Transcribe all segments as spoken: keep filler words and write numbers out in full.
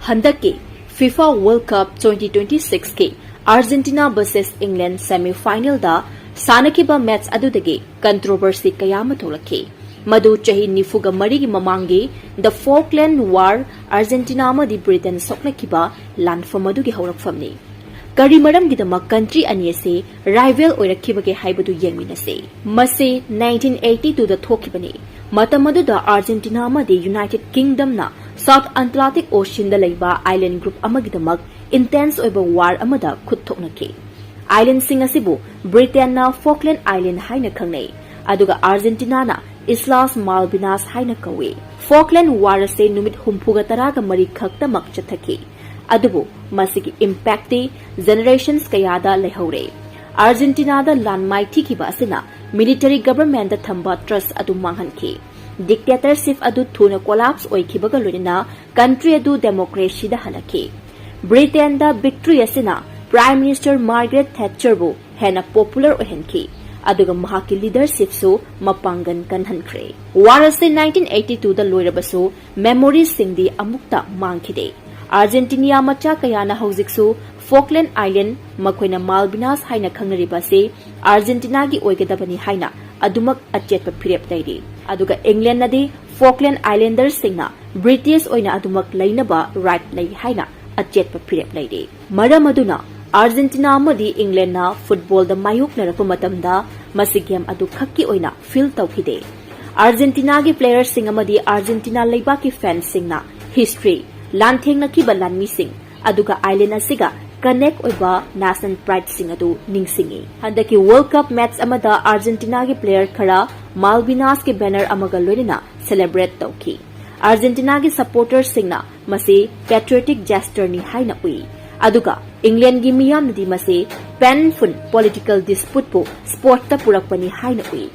ꯍꯟꯗꯛꯀꯤ FIFA World Cup twenty twenty six ꯀꯤ Argentina versus England semi final ꯗ ꯁꯥꯟꯅꯈꯤꯕ match ꯑꯗꯨꯗꯒꯤ ꯀꯟꯇ꯭ꯔꯣꯚꯔꯁꯤ ꯀꯌꯥ ꯑꯃ ꯊꯣꯛꯂꯛꯈꯤ꯫ ꯃꯗꯨ ꯆꯍꯤ ꯅꯤꯐꯨꯒ ꯃꯔꯤꯒꯤ ꯃꯃꯥꯡꯒꯤ The Falkland War, Argentina ꯑꯃꯗꯤ Britain ꯁꯣꯛꯅꯈꯤꯕ ꯂꯥꯟꯐꯝ ꯑꯗꯨꯒꯤ ꯍꯧꯔꯛꯐꯝꯅꯤ꯫ ꯀꯔꯤ ꯃꯔꯝꯒꯤꯗꯃꯛ ꯀꯟꯇ꯭ꯔꯤ ꯑꯅꯤ ꯑꯁꯤ ꯔꯥꯏꯚꯦꯜ ꯑꯣꯏꯔꯛꯈꯤꯕꯒꯦ ꯍꯥꯏꯕꯗꯨ ꯌꯦꯡꯃꯤꯟꯅꯁꯤ꯫ ꯃꯁꯤ nineteen eighty two ꯗ ꯊꯣꯛꯈꯤꯕꯅꯤ꯫ ꯃꯇꯝ ꯑꯗꯨꯗ Argentina ꯑꯃꯗꯤ United Kingdom ꯅ South Atlantic Ocean ꯗ ꯂꯩꯕ island group ꯑꯃꯒꯤꯗꯃꯛ intense ꯑꯣꯏꯕ war ꯑꯃꯗ ꯈꯨꯠ ꯊꯣꯛꯅꯈꯤ꯫ Island ꯁꯤꯡ ꯑꯁꯤꯕꯨ Britain ꯅ Falkland Island ꯍꯥꯏꯅ ꯈꯪꯅꯩ, ꯑꯗꯨꯒ Argentina ꯅ Islas Malvinas ꯍꯥꯏꯅ ꯀꯧꯏ꯫ Falkland War ꯑꯁꯤ ꯅꯨꯃꯤꯠ ꯍꯨꯝꯐꯨꯒ ꯇꯔꯥꯒ ꯃꯔꯤ ꯈꯛꯇꯃꯛ ꯆꯠꯊꯈꯤ, ꯑꯗꯨꯕꯨ ꯃꯁꯤꯒꯤ impact ꯇꯤ generations ꯀꯌꯥꯗ ꯂꯩꯍꯧꯔꯦ꯫ Argentina ꯗ ꯂꯥꯟ ꯃꯥꯏꯊꯤꯈꯤꯕ ꯑꯁꯤꯅ military government ꯗ ꯊꯝꯕ trust ꯑꯗꯨ ꯃꯥꯡꯍꯟꯈꯤ꯫ Dictatorship ꯑꯗꯨ ꯊꯨꯅ collapse ꯑꯣꯏꯈꯤꯕꯒ ꯂꯣꯏꯅꯅ country ꯑꯗꯨ democracy ꯗ ꯍꯜꯂꯛꯈꯤ꯫ Britain ꯗ victory ꯑꯁꯤꯅ Prime Minister Margaret Thatcher ꯕꯨ ꯍꯦꯟꯅ popular ꯑꯣꯏꯍꯟꯈꯤ, ꯑꯗꯨꯒ ꯃꯍꯥꯛꯀꯤ leadership ꯁꯨ ꯃꯄꯥꯡꯒꯜ ꯀꯟꯍꯟꯈ꯭ꯔꯦ꯫ War ꯑꯁꯤ nineteen eighty two ꯗ ꯂꯣꯏꯔꯕꯁꯨ, memories ꯁꯤꯡꯗꯤ ꯑꯃꯨꯛꯇ ꯃꯥꯡꯈꯤꯗꯦ꯫ Argentina ꯃꯆꯥ ꯀꯌꯥꯅ ꯍꯧꯖꯤꯛꯁꯨ Falkland Island, ꯃꯈꯣꯏꯅ Malvinas ꯍꯥꯏꯅ ꯈꯪꯅꯔꯤꯕ ꯑꯁꯤ Argentina ꯒꯤ ꯑꯣꯏꯒꯗꯕꯅꯤ ꯍꯥꯏꯅ ꯑꯗꯨꯃꯛ ꯑꯆꯦꯠꯄ ꯐꯤꯔꯦꯞ ꯂꯩꯔꯤ꯫ ꯑꯗꯨꯒ England ꯅꯗꯤ Falkland Islanders ꯁꯤꯡꯅ British ꯑꯣꯏꯅ ꯑꯗꯨꯃꯛ ꯂꯩꯅꯕ right ꯂꯩ ꯍꯥꯏꯅ ꯑꯆꯦꯠꯄ ꯐꯤꯔꯦꯞ ꯂꯩꯔꯤ꯫ ꯃꯔꯝ ꯑꯗꯨꯅ Argentina ꯑꯃꯗꯤ England ꯅ football ꯗ ꯃꯥꯌꯣꯛꯅꯔꯛꯄ ꯃꯇꯝꯗ ꯃꯁꯤ game ꯑꯗꯨ ꯈꯛꯀꯤ ꯑꯣꯏꯅ feel ꯇꯧꯈꯤꯗꯦ꯫ Argentina ꯒꯤ player ꯁꯤꯡ ꯑꯃꯗꯤ Argentina ꯂꯩꯕꯥꯛꯀꯤ fans ꯁꯤꯡꯅ history, ꯂꯥꯟꯊꯦꯡꯅꯈꯤꯕ ꯂꯥꯟꯃꯤꯁꯤꯡ, ꯑꯗꯨꯒ island ꯑꯁꯤꯒ connect ꯑꯣꯏꯕ national pride ꯁꯤꯡ ꯑꯗꯨ ꯅꯤꯡꯁꯤꯡꯉꯤ꯫ ꯍꯟꯗꯛꯀꯤ World Cup match ꯑꯃꯗ Argentina ꯒꯤ player ꯈꯔ Malvinas ꯀꯤ banner ꯑꯃꯒ ꯂꯣꯏꯅꯅ celebrate ꯇꯧꯈꯤ꯫ Argentina ꯒꯤ supporters ꯁꯤꯡꯅ ꯃꯁꯤ patriotic gesture ꯅꯤ ꯍꯥꯏꯅ ꯎꯏ, ꯑꯗꯨꯒ England ꯒꯤ ꯃꯤꯌꯥꯝꯅꯗꯤ ꯃꯁꯤ painful political dispute ꯄꯨ sport ꯇ ꯄꯨꯔꯛꯄꯅꯤ ꯍꯥꯏꯅ ꯎꯏ꯫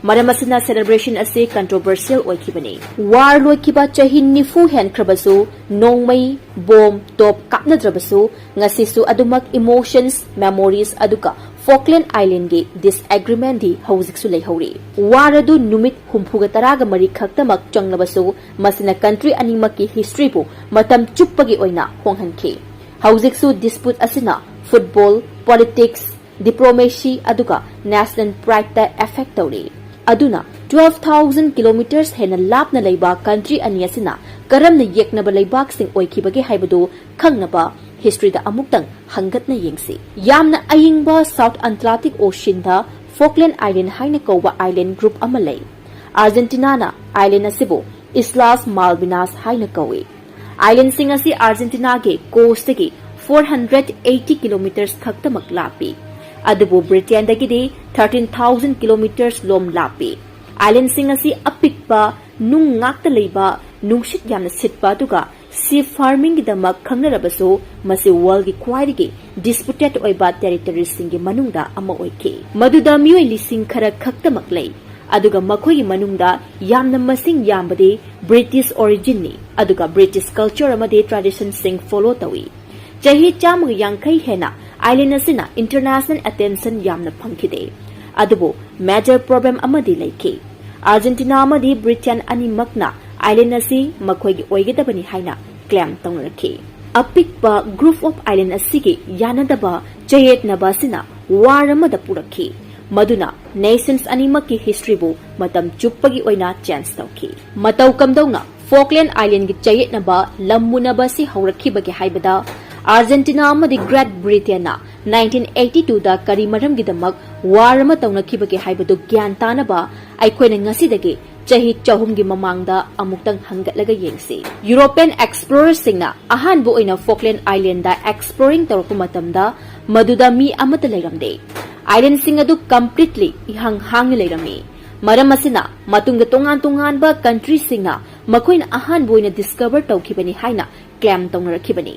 ꯃꯔꯝ ꯑꯁꯤꯅ celebration ꯑꯁꯤ controversial ꯑꯣꯏꯈꯤꯕꯅꯤ꯫ War ꯂꯣꯏꯈꯤꯕ ꯆꯍꯤ ꯅꯤꯐꯨ ꯍꯦꯟꯈ꯭ꯔꯕꯁꯨ, ꯅꯣꯡꯃꯩ, bomb, top ꯀꯥꯞꯅꯗ꯭ꯔꯕꯁꯨ, ꯉꯁꯤꯁꯨ ꯑꯗꯨꯃꯛ emotions, memories, ꯑꯗꯨꯒ Falkland Islandꯒꯤ disagreementꯗꯤ ꯍꯧꯖꯤꯛꯁꯨ ꯂꯩꯍꯧꯔꯤ꯫ War ꯑꯗꯨ ꯅꯨꯃꯤꯠ ꯍꯨꯝꯐꯨꯒ ꯇꯔꯥꯒ ꯃꯔꯤ ꯈꯛꯇꯃꯛ ꯆꯪꯂꯕꯁꯨ, ꯃꯁꯤꯅ country ꯑꯅꯤꯃꯛꯀꯤ historyꯕꯨ ꯃꯇꯝ ꯆꯨꯞꯄꯒꯤ ꯑꯣꯏꯅ ꯍꯣꯡꯍꯟꯈꯤ꯫ ꯍꯧꯖꯤꯛꯁꯨ dispute ꯑꯁꯤꯅ football, politics, diplomacy ꯑꯗꯨꯒ national prideꯇ affect ꯇꯧꯔꯤ꯫ ꯑꯗꯨꯅ twelve thousand kilometers ꯍꯦꯟꯅ ꯂꯥꯞꯅ ꯂꯩꯕ country ꯑꯅꯤ ꯑꯁꯤꯅ ꯀꯔꯝꯅ ꯌꯦꯛꯅꯕ ꯂꯩꯕꯥꯛꯁꯤꯡ ꯑꯣꯏꯈꯤꯕꯒꯦ ꯍꯥꯏꯕꯗꯨ ꯈꯪꯅꯕ historyꯗ ꯑꯃꯨꯛꯇꯪ ꯍꯪꯒꯠꯅ ꯌꯦꯡꯁꯤ꯫ ꯌꯥꯝꯅ ꯑꯏꯪꯕ South Atlantic Oceanꯗ Falkland Island ꯍꯥꯏꯅ ꯀꯧꯕ island group ꯑꯃ ꯂꯩ꯫ Argentinaꯅ island ꯑꯁꯤꯕꯨ Islas Malvinas ꯍꯥꯏꯅ ꯀꯧꯏ꯫ Islandꯁꯤꯡ ꯑꯁꯤ Argentinaꯒꯤ coastꯇꯒꯤ four hundred eighty kilometers ꯈꯛꯇꯃꯛ ꯂꯥꯞꯄꯤ, ꯑꯗꯨꯕꯨ Britainꯗꯒꯤꯗꯤ thirteen thousand kilometers ꯂꯣꯝ ꯂꯥꯞꯄꯤ꯫ Islandꯁꯤꯡ ꯑꯁꯤ ꯑꯄꯤꯛꯄ, ꯅꯨꯡ ꯉꯥꯛꯇ ꯂꯩꯕ, ꯅꯨꯡꯁꯤꯠ ꯌꯥꯝꯅ ꯁꯤꯠꯄ ꯑꯗꯨꯒ sheep farmingꯒꯤꯗꯃꯛ ꯈꯪꯅꯔꯕꯁꯨ, ꯃꯁꯤ worldꯒꯤ ꯈ꯭ꯋꯥꯏꯗꯒꯤ disputed ꯑꯣꯏꯕ territoriesꯁꯤꯡꯒꯤ ꯃꯅꯨꯡꯗ ꯑꯃ ꯑꯣꯏꯈꯤ, ꯃꯗꯨꯗ ꯃꯤꯑꯣꯏ ꯂꯤꯁꯤꯡ ꯈꯔ ꯈꯛꯇꯃꯛ ꯂꯩ꯫ ꯑꯗꯨꯒ ꯃꯈꯣꯏꯒꯤ ꯃꯅꯨꯡꯗ ꯌꯥꯝꯅ ꯃꯁꯤꯡ ꯌꯥꯝꯕꯗꯤ British originꯅꯤ, ꯑꯗꯨꯒ British culture ꯑꯃꯗꯤ traditionꯁꯤꯡ follow ꯇꯧꯏ꯫ ꯆꯍꯤ ꯆꯥꯝꯃꯒ ꯌꯥꯡꯈꯩ ꯍꯦꯟꯅ island ꯑꯁꯤꯅ international attention ꯌꯥꯝꯅ ꯐꯪꯈꯤꯗꯦ, ꯑꯗꯨꯕꯨ major problem ꯑꯃꯗꯤ ꯂꯩꯈꯤ꯫ Argentina ꯑꯃꯗꯤ Britain ꯑꯅꯤꯃꯛꯅ island ꯑꯁꯤ ꯃꯈꯣꯏꯒꯤ ꯑꯣꯏꯒꯗꯕꯅꯤ ꯍꯥꯏꯅ claim ꯇꯧꯅꯔꯛꯈꯤ꯫ ꯑꯄꯤꯛꯄ group of island ꯑꯁꯤꯒꯤ ꯌꯥꯅꯗꯕ ꯆꯌꯦꯠꯅꯕ ꯑꯁꯤꯅ war ꯑꯃꯗ ꯄꯨꯔꯛꯈꯤ, ꯃꯗꯨꯅ nations ꯑꯅꯤꯃꯛꯀꯤ historyꯕꯨ ꯃꯇꯝ ꯆꯨꯞꯄꯒꯤ ꯑꯣꯏꯅ change ꯇꯧꯈꯤ꯫ ꯃꯇꯧ ꯀꯝꯗꯧꯅ Falkland Islandꯒꯤ ꯆꯌꯦꯠꯅꯕ ꯂꯝ ꯃꯨꯅꯕ ꯑꯁꯤ ꯍꯧꯔꯛꯈꯤꯕꯒꯦ ꯍꯥꯏꯕꯗ, Argentina ꯑꯃꯗꯤ Great Britainꯅ nineteen eighty twoꯗ ꯀꯔꯤ ꯃꯔꯝꯒꯤꯗꯃꯛ war ꯑꯃ ꯇꯧꯅꯈꯤꯕꯒꯦ ꯍꯥꯏꯕꯗꯨ ꯒ꯭ꯌꯥꯟ ꯇꯥꯅꯕ ꯑꯩꯈꯣꯏꯅ ꯉꯁꯤꯗꯒꯤ ꯆꯍꯤ ꯆꯍꯨꯝꯒꯤ ꯃꯃꯥꯡꯗ ꯑꯃꯨꯛꯇꯪ ꯍꯪꯒꯠꯂꯒ ꯌꯦꯡꯁꯤ꯫ European explorerꯁꯤꯡꯅ ꯑꯍꯥꯟꯕ ꯑꯣꯏꯅ Falkland Islandꯗ exploring ꯇꯧꯔꯛꯄ ꯃꯇꯝꯗ, ꯃꯗꯨꯗ ꯃꯤ ꯑꯃꯠꯇ ꯂꯩꯔꯝꯗꯦ꯫ Islandꯁꯤꯡ ꯑꯗꯨ completely ꯏꯍꯥꯡ ꯍꯥꯡꯅ ꯂꯩꯔꯝꯃꯤ꯫ ꯃꯔꯝ ꯑꯁꯤꯅ, ꯃꯇꯨꯡꯗ ꯇꯣꯉꯥꯟ ꯇꯣꯉꯥꯟꯕ countryꯁꯤꯡꯅ ꯃꯈꯣꯏꯅ ꯑꯍꯥꯟꯕ ꯑꯣꯏꯅ discover ꯇꯧꯈꯤꯕꯅꯤ ꯍꯥꯏꯅ claim ꯇꯧꯅꯔꯛꯈꯤꯕꯅꯤ꯫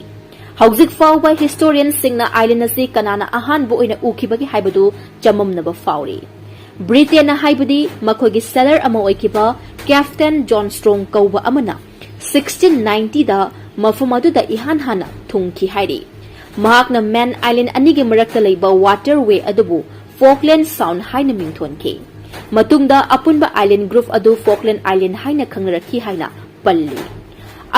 ꯍꯧꯖꯤꯛ ꯐꯥꯎꯕ historianꯁꯤꯡꯅ island ꯑꯁꯤ ꯀꯅꯥꯅ ꯑꯍꯥꯟꯕ ꯑꯣꯏꯅ ꯎꯈꯤꯕꯒꯦ ꯍꯥꯏꯕꯗꯨ ꯆꯃꯝꯅꯕ ꯐꯥꯎꯔꯤ꯫ Britainꯅ ꯍꯥꯏꯕꯗꯤ ꯃꯈꯣꯏꯒꯤ settler ꯑꯃ ꯑꯣꯏꯈꯤꯕ Captain John Strong ꯀꯧꯕ ꯑꯃꯅ sixteen ninetyꯗ ꯃꯐꯝ ꯑꯗꯨꯗ ꯏꯍꯥꯟ ꯍꯥꯟꯅ ꯊꯨꯡꯈꯤ ꯍꯥꯏꯔꯤ꯫ ꯃꯍꯥꯛꯅ Man Island ꯑꯅꯤꯒꯤ ꯃꯔꯛꯇ ꯂꯩꯕ waterway ꯑꯗꯨꯕꯨ Falkland Sound ꯍꯥꯏꯅ ꯃꯤꯡꯊꯣꯟꯈꯤ꯫ ꯃꯇꯨꯡꯗ ꯑꯄꯨꯟꯕ island group ꯑꯗꯨ Falkland Island ꯍꯥꯏꯅ ꯈꯪꯅꯔꯛꯈꯤ ꯍꯥꯏꯅ ꯄꯜꯂꯤ꯫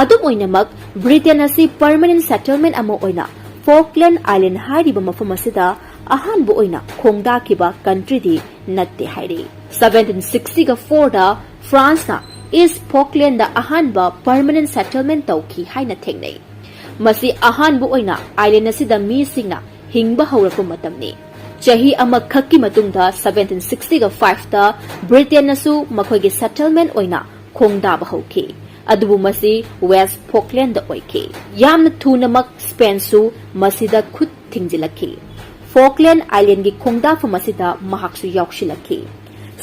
ꯑꯗꯨꯝ ꯑꯣꯏꯅꯃꯛ, Britain ꯑꯁꯤ permanent settlement ꯑꯃ ꯑꯣꯏꯅ Falkland Island ꯍꯥꯏꯔꯤꯕ ꯃꯐꯝ ꯑꯁꯤꯗ ꯑꯍꯥꯟꯕ ꯑꯣꯏꯅ ꯈꯣꯡꯗꯥꯈꯤꯕ countryꯗꯤ ꯅꯠꯇꯦ ꯍꯥꯏꯔꯤ꯫ Seventeen sixty fourꯗ Franceꯅ East Falklandꯗ ꯑꯍꯥꯟꯕ permanent settlement ꯇꯧꯈꯤ ꯍꯥꯏꯅ ꯊꯦꯡꯅꯩ꯫ ꯃꯁꯤ ꯑꯍꯥꯟꯕ ꯑꯣꯏꯅ island ꯑꯁꯤꯗ ꯃꯤꯁꯤꯡꯅ ꯍꯤꯡꯕ ꯍꯧꯔꯛꯄ ꯃꯇꯝꯅꯤ꯫ ꯆꯍꯤ ꯑꯃꯈꯛꯀꯤ ꯃꯇꯨꯡꯗ seventeen sixty fiveꯇ Britainꯅꯁꯨ ꯃꯈꯣꯏꯒꯤ settlement ꯑꯣꯏꯅ ꯈꯣꯡꯗꯥꯕ ꯍꯧꯈꯤ꯫ ꯑꯗꯨꯕꯨ ꯃꯁꯤ West Falklandꯗ ꯑꯣꯏꯈꯤ꯫ ꯌꯥꯝꯅ ꯊꯨꯅꯃꯛ Spainꯁꯨ ꯃꯁꯤꯗ ꯈꯨꯠ ꯊꯤꯡꯖꯤꯜꯂꯛꯈꯤ꯫ Falkland Islandꯒꯤ ꯈꯣꯡꯗꯥꯐꯝ ꯑꯁꯤꯗ ꯃꯍꯥꯛꯁꯨ ꯌꯥꯎꯁꯤꯜꯂꯛꯈꯤ꯫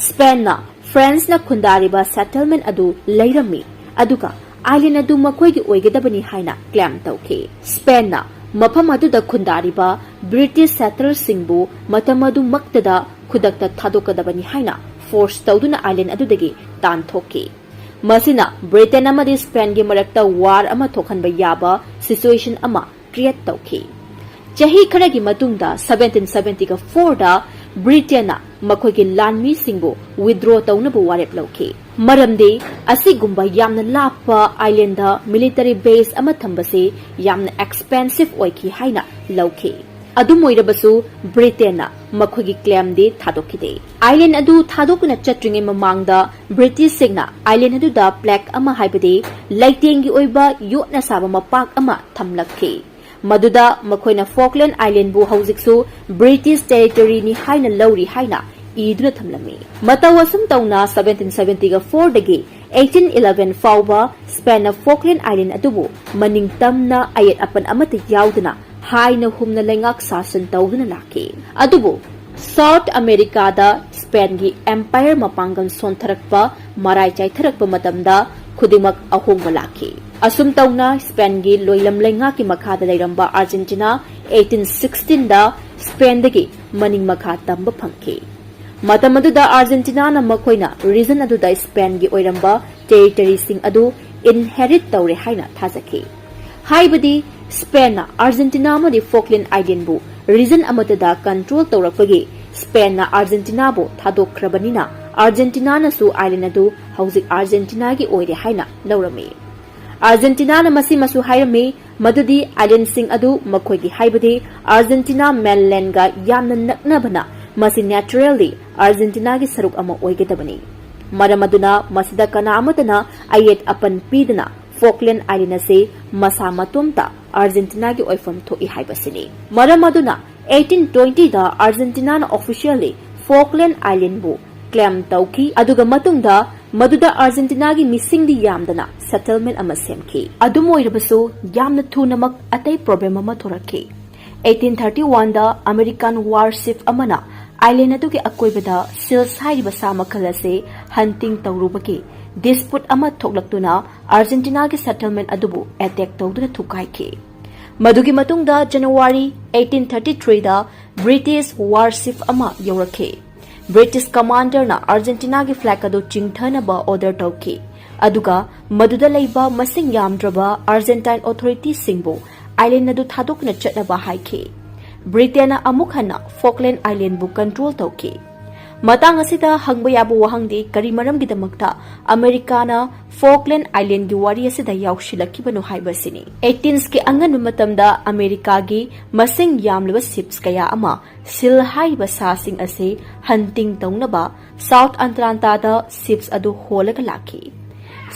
Spainꯅ Franceꯅ ꯈꯨꯟꯗꯥꯔꯤꯕ settlement ꯑꯗꯨ ꯂꯩꯔꯝꯃꯤ, ꯑꯗꯨꯒ island ꯑꯗꯨ ꯃꯈꯣꯏꯒꯤ ꯑꯣꯏꯒꯗꯕꯅꯤ ꯍꯥꯏꯅ claim ꯇꯧꯈꯤ꯫ Spainꯅ ꯃꯐꯝ ꯑꯗꯨꯗ ꯈꯨꯟꯗꯥꯔꯤꯕ British settlerꯁꯤꯡꯕꯨ ꯃꯇꯝ ꯑꯗꯨꯃꯛꯇꯗ ꯈꯨꯗꯛꯇ ꯊꯥꯗꯣꯛꯀꯗꯕꯅꯤ ꯍꯥꯏꯅ force ꯇꯧꯗꯨꯅ island ꯑꯗꯨꯗꯒꯤ ꯇꯥꯟꯊꯣꯛꯈꯤ꯫ ꯃꯁꯤꯅ Britain ꯑꯃꯗꯤ Spainꯒꯤ ꯃꯔꯛꯇ war ꯑꯃ ꯊꯣꯛꯍꯟꯕ ꯌꯥꯕ situation ꯑꯃ create ꯇꯧꯈꯤ꯫ ꯆꯍꯤ ꯈꯔꯒꯤ ꯃꯇꯨꯡꯗ seventeen seventy fourꯗ Britainꯅ ꯃꯈꯣꯏꯒꯤ ꯂꯥꯟꯃꯤꯁꯤꯡꯕꯨ withdraw ꯇꯧꯅꯕ ꯋꯥꯔꯦꯞ ꯂꯧꯈꯤ꯫ ꯃꯔꯝꯗꯤ ꯑꯁꯤꯒꯨꯝꯕ ꯌꯥꯝꯅ ꯂꯥꯞꯄ islandꯗ military base ꯑꯃ ꯊꯝꯕꯁꯤ ꯌꯥꯝꯅ expensive ꯑꯣꯏꯈꯤ ꯍꯥꯏꯅ ꯂꯧꯈꯤ꯫ ꯑꯗꯨꯝ ꯑꯣꯏꯔꯕꯁꯨ, Britainꯅ ꯃꯈꯣꯏꯒꯤ claimꯗꯤ ꯊꯥꯗꯣꯛꯈꯤꯗꯦ꯫ Island ꯑꯗꯨ ꯊꯥꯗꯣꯛꯇꯨꯅ ꯆꯠꯇ꯭ꯔꯤꯉꯩ ꯃꯃꯥꯡꯗ Britishꯁꯤꯡꯅ island ꯑꯗꯨꯗ plaque ꯑꯃ, ꯍꯥꯏꯕꯗꯤ ꯂꯩꯇꯦꯡꯒꯤ ꯑꯣꯏꯕ ꯌꯣꯠꯅ ꯁꯥꯕ ꯃꯄꯥꯛ ꯑꯃ ꯊꯝꯂꯛꯈꯤ꯫ ꯃꯗꯨꯗ ꯃꯈꯣꯏꯅ Falkland Islandꯕꯨ ꯍꯧꯖꯤꯛꯁꯨ British territoryꯅꯤ ꯍꯥꯏꯅ ꯂꯧꯔꯤ ꯍꯥꯏꯅ ꯏꯗꯨꯅ ꯊꯝꯂꯝꯃꯤ꯫ ꯃꯇꯧ ꯑꯁꯨꯝ ꯇꯧꯅ seventeen seventy fourꯗꯒꯤ eighteen eleven ꯐꯥꯎꯕ Spainꯅ Falkland Island ꯑꯗꯨꯕꯨ ꯃꯅꯤꯡ ꯇꯝꯅ ꯑꯌꯦꯠ ꯑꯄꯟ ꯑꯃꯠꯇ ꯌꯥꯎꯗꯅ ꯍꯥꯏꯅ ꯍꯨꯝꯅ ꯂꯩꯉꯥꯛ ꯁꯥꯁꯟ ꯇꯧꯗꯨꯅ ꯂꯥꯛꯈꯤ꯫ ꯑꯗꯨꯕꯨ South Americaꯗ Spainꯒꯤ empire ꯃꯄꯥꯡꯒꯜ ꯁꯣꯟꯊꯔꯛꯄ, ꯃꯔꯥꯏ ꯆꯥꯏꯊꯔꯛꯄ ꯃꯇꯝꯗ ꯈꯨꯗꯤꯡꯃꯛ ꯑꯍꯣꯡꯕ ꯂꯥꯛꯈꯤ꯫ ꯑꯁꯨꯝ ꯇꯧꯅ Spainꯒꯤ ꯂꯣꯏꯂꯝ ꯂꯩꯉꯥꯛꯀꯤ ꯃꯈꯥꯗ ꯂꯩꯔꯝꯕ Argentina eighteen sixteenꯗ Spainꯗꯒꯤ ꯃꯅꯤꯡ ꯃꯈꯥ ꯇꯝꯕ ꯐꯪꯈꯤ꯫ ꯃꯇꯝ ꯑꯗꯨꯗ Argentinaꯅ ꯃꯈꯣꯏꯅ region ꯑꯗꯨꯗ Spainꯒꯤ ꯑꯣꯏꯔꯝꯕ territoryꯁꯤꯡ ꯑꯗꯨ inherit ꯇꯧꯔꯦ ꯍꯥꯏꯅ ꯊꯥꯖꯈꯤ꯫ ꯍꯥꯏꯕꯗꯤ ꯁ꯭ꯄꯦꯟꯅ ꯑꯥꯔꯖꯦꯟꯇꯤꯅꯥ ꯑꯃꯗꯤ ꯐꯣꯛꯂꯦꯟ ꯑꯥꯏꯂꯦꯟꯕꯨ ꯔꯤꯖꯟ ꯑꯃꯠꯇꯗ ꯀꯟꯇ꯭ꯔꯣꯜ ꯇꯧꯔꯛꯄꯒꯤ ꯁ꯭ꯄꯦꯟꯅ ꯑꯥꯔꯖꯦꯟꯇꯤꯅꯥꯕꯨ ꯊꯥꯗꯣꯛꯈ꯭ꯔꯕꯅꯤꯅ, ꯑꯥꯔꯖꯦꯟꯇꯤꯅꯥꯅꯁꯨ ꯑꯥꯏꯂꯦꯟ ꯑꯗꯨ ꯍꯧꯖꯤꯛ ꯑꯥꯔꯖꯦꯟꯇꯤꯅꯥꯒꯤ ꯑꯣꯏꯔꯦ ꯍꯥꯏꯅ ꯂꯧꯔꯝꯃꯤ꯫ ꯑꯥꯔꯖꯦꯟꯇꯤꯅꯥꯅ ꯃꯁꯤꯃꯁꯨ ꯍꯥꯏꯔꯝꯃꯤ, ꯃꯗꯨꯗꯤ ꯑꯥꯏꯂꯦꯟꯁꯤꯡ ꯑꯗꯨ ꯃꯈꯣꯏꯒꯤ, ꯍꯥꯏꯕꯗꯤ ꯑꯥꯔꯖꯦꯟꯇꯤꯅꯥ ꯃꯦꯟꯂꯦꯟꯒ ꯌꯥꯝꯅ ꯅꯛꯅꯕꯅ, ꯃꯁꯤ naturally ꯑꯥꯔꯖꯦꯟꯇꯤꯅꯥꯒꯤ ꯁꯔꯨꯛ ꯑꯃ ꯑꯣꯏꯒꯗꯕꯅꯤ꯫ ꯃꯔꯝ ꯑꯗꯨꯅ ꯃꯁꯤꯗ ꯀꯅꯥ ꯑꯃꯠꯇꯅ ꯑꯌꯦꯠ ꯑꯄꯟ ꯄꯤꯗꯅ ꯐꯣꯛꯂꯦꯟ ꯑꯥꯏꯂꯦꯟ ꯑꯁꯤ ꯃꯁꯥ ꯃꯇꯣꯝꯇ ꯑꯥꯔꯖꯦꯟꯇꯤꯅꯥꯒꯤ ꯑꯣꯏꯐꯝ ꯊꯣꯛꯏ ꯍꯥꯏꯕꯁꯤꯅꯤ꯫ ꯃꯔꯝ ꯑꯗꯨꯅ eighteen twenty ꯗ ꯑꯥꯔꯖꯦꯟꯇꯤꯅꯥꯅ officially ꯐꯣꯛꯂꯦꯟ ꯑꯥꯏꯂꯦꯟꯕꯨ claim ꯇꯧꯈꯤ, ꯑꯗꯨꯒ ꯃꯇꯨꯡꯗ ꯃꯗꯨꯗ ꯑꯥꯔꯖꯦꯟꯇꯤꯅꯥꯒꯤ ꯃꯤꯁꯤꯡꯗꯤ ꯌꯥꯝꯗꯅ settlement ꯑꯃ ꯁꯦꯝꯈꯤ꯫ ꯑꯗꯨꯝ ꯑꯣꯏꯔꯕꯁꯨ ꯌꯥꯝꯅ ꯊꯨꯅꯃꯛ ꯑꯇꯩ problem ꯑꯃ ꯊꯣꯔꯛꯈꯤ꯫ eighteen thirty one ꯗ American warship ꯑꯃꯅ ꯑꯥꯏꯂꯦꯟ ꯑꯗꯨꯒꯤ ꯑꯀꯣꯏꯕꯗ seals ꯍꯥꯏꯔꯤꯕ ꯁꯥ ꯃꯈꯜ ꯑꯁꯤ hunting ꯇꯧꯔꯨꯕꯒꯤ dispute ꯑꯃ ꯊꯣꯛꯂꯛꯇꯨꯅ ꯑꯥꯔꯖꯦꯟꯇꯤꯅꯥꯒꯤ settlement ꯑꯗꯨꯕꯨ attack ꯇꯧꯗꯨꯅ ꯊꯨꯒꯥꯏꯈꯤ꯫ ꯃꯗꯨꯒꯤ ꯃꯇꯨꯡꯗ January eighteen thirty three ꯗ British warship ꯑꯃ ꯌꯧꯔꯛꯈꯤ꯫ British commander ꯅ ꯑꯥꯔꯖꯦꯟꯇꯤꯅꯥꯒꯤ flag ꯑꯗꯨ ꯆꯤꯡꯊꯅꯕ order ꯇꯧꯈꯤ, ꯑꯗꯨꯒ ꯃꯗꯨꯗ ꯂꯩꯕ ꯃꯁꯤꯡ ꯌꯥꯝꯗ꯭ꯔꯕ Argentine authority ꯁꯤꯡꯕꯨ ꯑꯥꯏꯂꯦꯟ ꯑꯗꯨ ꯊꯥꯗꯣꯛꯇꯨꯅ ꯆꯠꯅꯕ ꯍꯥꯏꯈꯤ꯫ ꯕ꯭ꯔꯤꯇꯦꯟꯅ ꯑꯃꯨꯛ ꯍꯟꯅ ꯐꯣꯛꯂꯦꯟ ꯑꯥꯏꯂꯦꯟꯕꯨ control ꯇꯧꯈꯤ꯫ ꯃꯇꯥꯡ ꯑꯁꯤꯗ ꯍꯪꯕ ꯌꯥꯕ ꯋꯥꯍꯪꯗꯤ, ꯀꯔꯤ ꯃꯔꯝꯒꯤꯗꯃꯛꯇ ꯑꯃꯦꯔꯤꯀꯥꯅ ꯐꯣꯛꯂꯦꯟ ꯑꯥꯏꯂꯦꯟꯒꯤ ꯋꯥꯔꯤ ꯑꯁꯤꯗ ꯌꯥꯎꯁꯤꯜꯂꯛꯈꯤꯕꯅꯣ ꯍꯥꯏꯕꯁꯤꯅꯤ꯫ ꯑꯩꯠꯇꯤꯟꯁꯀꯤ ꯑꯉꯟꯕ ꯃꯇꯝꯗ ꯑꯃꯦꯔꯤꯀꯥꯒꯤ ꯃꯁꯤꯡ ꯌꯥꯝꯂꯕ ships ꯀꯌꯥ ꯑꯃ seal ꯍꯥꯏꯔꯤꯕ ꯁꯥꯁꯤꯡ ꯑꯁꯤ hunting ꯇꯧꯅꯕ South Atlanta ꯗ ships ꯑꯗꯨ ꯍꯣꯜꯂꯒ ꯂꯥꯛꯈꯤ꯫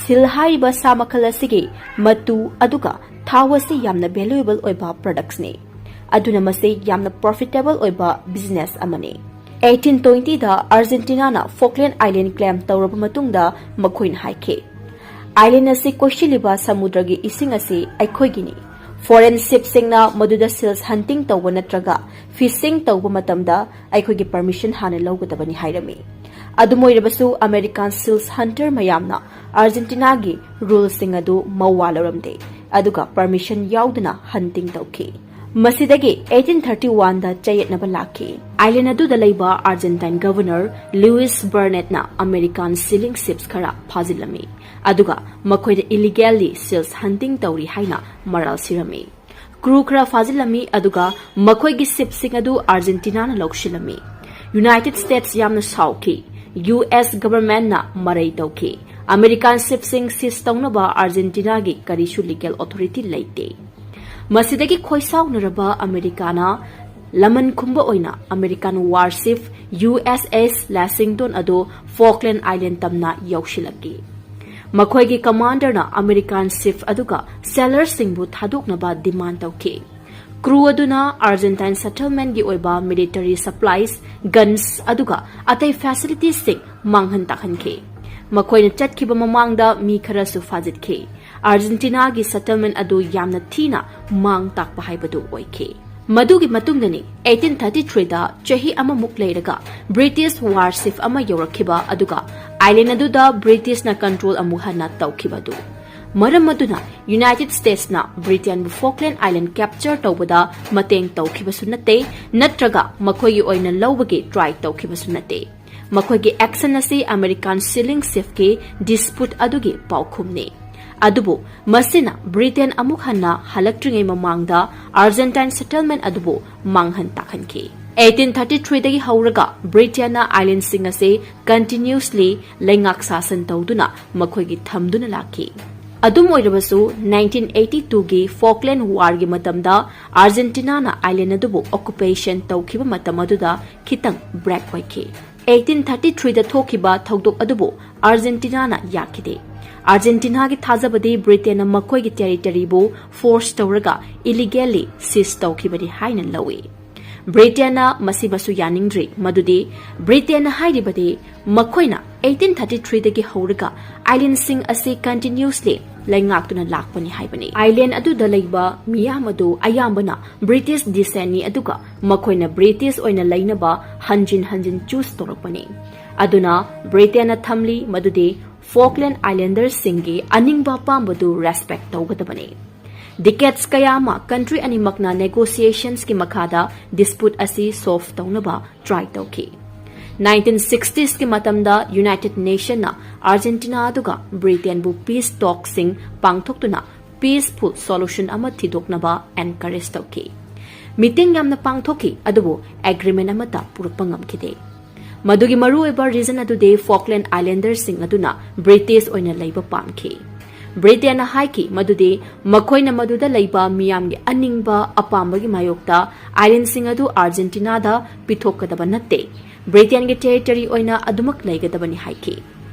Seal ꯍꯥꯏꯔꯤꯕ ꯁꯥ ꯃꯈꯜ ꯑꯁꯤꯒꯤ ꯃꯇꯨ ꯑꯗꯨꯒ ꯊꯥꯎ ꯑꯁꯤ ꯌꯥꯝꯅ valuable ꯑꯣꯏꯕ products ꯅꯤ, ꯑꯗꯨꯅ ꯃꯁꯤ ꯌꯥꯝꯅ profitable ꯑꯣꯏꯕ business ꯑꯃꯅꯤ꯫ eighteen twenty ꯗ ꯑꯥꯔꯖꯦꯟꯇꯤꯅꯥꯅ ꯐꯣꯛꯂꯦꯟ ꯑꯥꯏꯂꯦꯟ claim ꯇꯧꯔꯕ ꯃꯇꯨꯡꯗ ꯃꯈꯣꯏꯅ ꯍꯥꯏꯈꯤ, "ꯑꯥꯏꯂꯦꯟ ꯑꯁꯤ ꯀꯣꯏꯁꯤꯜꯂꯤꯕ ꯁꯃꯨꯗ꯭ꯔꯒꯤ ꯏꯁꯤꯡ ꯑꯁꯤ ꯑꯩꯈꯣꯏꯒꯤꯅꯤ꯫ Foreign ship ꯁꯤꯡꯅ ꯃꯗꯨꯗ seals hunting ꯇꯧꯕ ꯅꯠꯇ꯭ꯔꯒ fishing ꯇꯧꯕ ꯃꯇꯝꯗ ꯑꯩꯈꯣꯏꯒꯤ permission ꯍꯥꯟꯅ ꯂꯧꯒꯗꯕꯅꯤ" ꯍꯥꯏꯔꯝꯃꯤ꯫ ꯑꯗꯨꯝ ꯑꯣꯏꯔꯕꯁꯨ, American seals hunter ꯃꯌꯥꯝꯅ ꯑꯥꯔꯖꯦꯟꯇꯤꯅꯥꯒꯤ rule ꯁꯤꯡ ꯑꯗꯨ ꯃꯋꯥ ꯂꯧꯔꯝꯗꯦ, ꯑꯗꯨꯒ permission ꯌꯥꯎꯗꯅ hunting ꯇꯧꯈꯤ꯫ ꯃꯁꯤꯗꯒꯤ eighteen thirty one ꯗ ꯆꯌꯦꯠꯅꯕ ꯂꯥꯛꯈꯤ꯫ ꯑꯥꯏꯂꯦꯟ ꯑꯗꯨꯗ ꯂꯩꯕ Argentine governor Luis Burnett ꯅ American sealing ships ꯈꯔ ꯐꯥꯖꯤꯜꯂꯝꯃꯤ, ꯑꯗꯨꯒ ꯃꯈꯣꯏꯗ illegally seals hunting ꯇꯧꯔꯤ ꯍꯥꯏꯅ ꯃꯔꯥꯜ ꯁꯤꯔꯝꯃꯤ꯫ Crew ꯈꯔ ꯐꯥꯖꯤꯜꯂꯝꯃꯤ, ꯑꯗꯨꯒ ꯃꯈꯣꯏꯒꯤ shipꯁꯤꯡ ꯑꯗꯨ ꯑꯥꯔꯖꯦꯟꯇꯤꯅꯥꯅ ꯂꯧꯁꯤꯜꯂꯝꯃꯤ꯫ United States ꯌꯥꯝꯅ ꯁꯥꯎꯈꯤ꯫ U S governmentꯅ ꯃꯔꯩ ꯇꯧꯈꯤ꯫ American shipꯁꯤꯡ seize ꯇꯧꯅꯕ ꯑꯥꯔꯖꯦꯟꯇꯤꯅꯥꯒꯤ ꯀꯔꯤꯁꯨ legal authority ꯂꯩꯇꯦ꯫ ꯃꯁꯤꯗꯒꯤ ꯈꯣꯏꯁꯥꯎꯅꯔꯕ ꯑꯃꯦꯔꯤꯀꯥꯅ ꯂꯃꯟ ꯈꯨꯝꯕ ꯑꯣꯏꯅ American warship U S S Lexington ꯑꯗꯨ Falkland Island ꯇꯝꯅ ꯌꯧꯁꯤꯜꯂꯛꯈꯤ꯫ ꯃꯈꯣꯏꯒꯤ commanderꯅ American ship ꯑꯗꯨꯒ sailorꯁꯤꯡꯕꯨ ꯊꯥꯗꯣꯛꯅꯕ demand ꯇꯧꯈꯤ꯫ Crew ꯑꯗꯨꯅ Argentine settlementꯀꯤ ꯑꯣꯏꯕ military supplies, guns, ꯑꯗꯨꯒ ꯑꯇꯩ facilitiesꯁꯤꯡ ꯃꯥꯡꯍꯟ ꯇꯥꯛꯍꯟꯈꯤ꯫ ꯃꯈꯣꯏꯅ ꯆꯠꯈꯤꯕ ꯃꯃꯥꯡꯗ ꯃꯤ ꯈꯔꯁꯨ ꯐꯥꯖꯤꯟꯈꯤ꯫ ꯑꯥꯔꯖꯦꯟꯇꯤꯅꯥꯒꯤ settlement ꯑꯗꯨ ꯌꯥꯝꯅ ꯊꯤꯅ ꯃꯥꯡ ꯇꯥꯛꯄ ꯍꯥꯏꯕꯗꯨ ꯑꯣꯏꯈꯤ꯫ ꯃꯗꯨꯒꯤ ꯃꯇꯨꯡꯗꯅꯤ, eighteen thirty threeꯗ, ꯆꯍꯤ ꯑꯃꯃꯨꯛ ꯂꯩꯔꯒ, British warship ꯑꯃ ꯌꯧꯔꯛꯈꯤꯕ, ꯑꯗꯨꯒ island ꯑꯗꯨꯗ Britishꯅ control ꯑꯃꯨꯛ ꯍꯟꯅ ꯇꯧꯈꯤꯕ ꯑꯗꯨ꯫ ꯃꯔꯝ ꯑꯗꯨꯅ United Statesꯅ Britainꯕꯨ Falkland Island capture ꯇꯧꯕꯗ ꯃꯇꯦꯡ ꯇꯧꯈꯤꯕꯁꯨ ꯅꯠꯇꯦ, ꯅꯠꯇ꯭ꯔꯒ ꯃꯈꯣꯏꯒꯤ ꯑꯣꯏꯅ ꯂꯧꯕꯒꯤ try ꯇꯧꯈꯤꯕꯁꯨ ꯅꯠꯇꯦ꯫ ꯃꯈꯣꯏꯒꯤ action ꯑꯁꯤ American sealing shipꯀꯤ dispute ꯑꯗꯨꯒꯤ ꯄꯥꯎꯈꯨꯝꯅꯤ꯫ ꯑꯗꯨꯕꯨ ꯃꯁꯤꯅ Britain ꯑꯃꯨꯛ ꯍꯟꯅ ꯍꯜꯂꯛꯇ꯭ꯔꯤꯉꯩ ꯃꯃꯥꯡꯗ Argentine settlement ꯑꯗꯨꯕꯨ ꯃꯥꯡꯍꯟ ꯇꯥꯛꯍꯟꯈꯤ꯫ Eighteen thirty threeꯗꯒꯤ ꯍꯧꯔꯒ Britainꯅ islandꯁꯤꯡ ꯑꯁꯤ continuously ꯂꯩꯉꯥꯛ ꯁꯥꯁꯟ ꯇꯧꯗꯨꯅ ꯃꯈꯣꯏꯒꯤ ꯊꯝꯗꯨꯅ ꯂꯥꯛꯈꯤ꯫ ꯑꯗꯨꯝ ꯑꯣꯏꯔꯕꯁꯨ, nineteen eighty twoꯒꯤ Falkland Warꯒꯤ ꯃꯇꯝꯗ Argentinaꯅ island ꯑꯗꯨꯕꯨ occupation ꯇꯧꯈꯤꯕ ꯃꯇꯝ ꯑꯗꯨꯗ ꯈꯤꯇꯪ break ꯑꯣꯏꯈꯤ꯫ Eighteen thirty threeꯗ ꯊꯣꯛꯈꯤꯕ ꯊꯧꯗꯣꯛ ꯑꯗꯨꯕꯨ Argentinaꯅ ꯌꯥꯈꯤꯗꯦ꯫ Argentinaꯒꯤ ꯊꯥꯖꯕꯗꯤ Britainꯅ ꯃꯈꯣꯏꯒꯤ territoryꯕꯨ force ꯇꯧꯔꯒ illegally seize ꯇꯧꯈꯤꯕꯅꯤ ꯍꯥꯏꯅ ꯂꯧꯏ꯫ Britainꯅ ꯃꯁꯤꯃꯁꯨ ꯌꯥꯅꯤꯡꯗ꯭ꯔꯤ, ꯃꯗꯨꯗꯤ Britainꯅ ꯍꯥꯏꯔꯤꯕꯗꯤ ꯃꯈꯣꯏꯅ eighteen thirty threeꯗꯒꯤ ꯍꯧꯔꯒ islandꯁꯤꯡ ꯑꯁꯤ continuously ꯂꯩꯉꯥꯛꯇꯨꯅ ꯂꯥꯛꯄꯅꯤ ꯍꯥꯏꯕꯅꯤ꯫ Island ꯑꯗꯨꯗ ꯂꯩꯕ ꯃꯤꯌꯥꯝ ꯑꯗꯨ ꯑꯌꯥꯝꯕꯅ British descentꯅꯤ, ꯑꯗꯨꯒ ꯃꯈꯣꯏꯅ British ꯑꯣꯏꯅ ꯂꯩꯅꯕ ꯍꯟꯖꯤꯟ ꯍꯟꯖꯤꯟ choose ꯇꯧꯔꯛꯄꯅꯤ꯫ ꯑꯗꯨꯅ Britainꯅ ꯊꯝꯂꯤ ꯃꯗꯨꯗꯤ Falkland Islandersꯁꯤꯡꯒꯤ ꯑꯅꯤꯡꯕ ꯑꯄꯥꯝꯕꯗꯨ respect ꯇꯧꯒꯗꯕꯅꯤ꯫ Decades ꯀꯌꯥ ꯑꯃ country ꯑꯅꯤꯃꯛꯅ negotiationsꯀꯤ ꯃꯈꯥꯗ dispute ꯑꯁꯤ solve ꯇꯧꯅꯕ try ꯇꯧꯈꯤ꯫ Nineteen sixtiesꯀꯤ ꯃꯇꯝꯗ United Nationsꯅ Argentina ꯑꯗꯨꯒ Britainꯕꯨ peace talkꯁꯤꯡ ꯄꯥꯡꯊꯣꯛꯇꯨꯅ peaceful solution ꯑꯃ ꯊꯤꯗꯣꯛꯅꯕ encourage ꯇꯧꯈꯤ꯫ Meeting ꯌꯥꯝꯅ ꯄꯥꯡꯊꯣꯛꯈꯤ, ꯑꯗꯨꯕꯨ agreement ꯑꯃꯠꯇ ꯄꯨꯔꯛꯄ ꯉꯝꯈꯤꯗꯦ꯫ ꯃꯗꯨꯒꯤ ꯃꯔꯨꯑꯣꯏꯕ reason ꯑꯗꯨꯗꯤ Falkland Islanderꯁꯤꯡ ꯑꯗꯨꯅ British ꯑꯣꯏꯅ ꯂꯩꯕ ꯄꯥꯝꯈꯤ꯫ Britainꯅ ꯍꯥꯏꯈꯤ ꯃꯗꯨꯗꯤ ꯃꯈꯣꯏꯅ ꯃꯗꯨꯗ ꯂꯩꯕ ꯃꯤꯌꯥꯝꯒꯤ ꯑꯅꯤꯡꯕ ꯑꯄꯥꯝꯕꯒꯤ ꯃꯥꯌꯣꯛꯇ islandꯁꯤꯡ ꯑꯗꯨ Argentinaꯗ ꯄꯤꯊꯣꯛꯀꯗꯕ ꯅꯠꯇꯦ, Britainꯒꯤ territory ꯑꯣꯏꯅ ꯑꯗꯨꯃꯛ ꯂꯩꯒꯗꯕꯅꯤ ꯍꯥꯏꯈꯤ꯫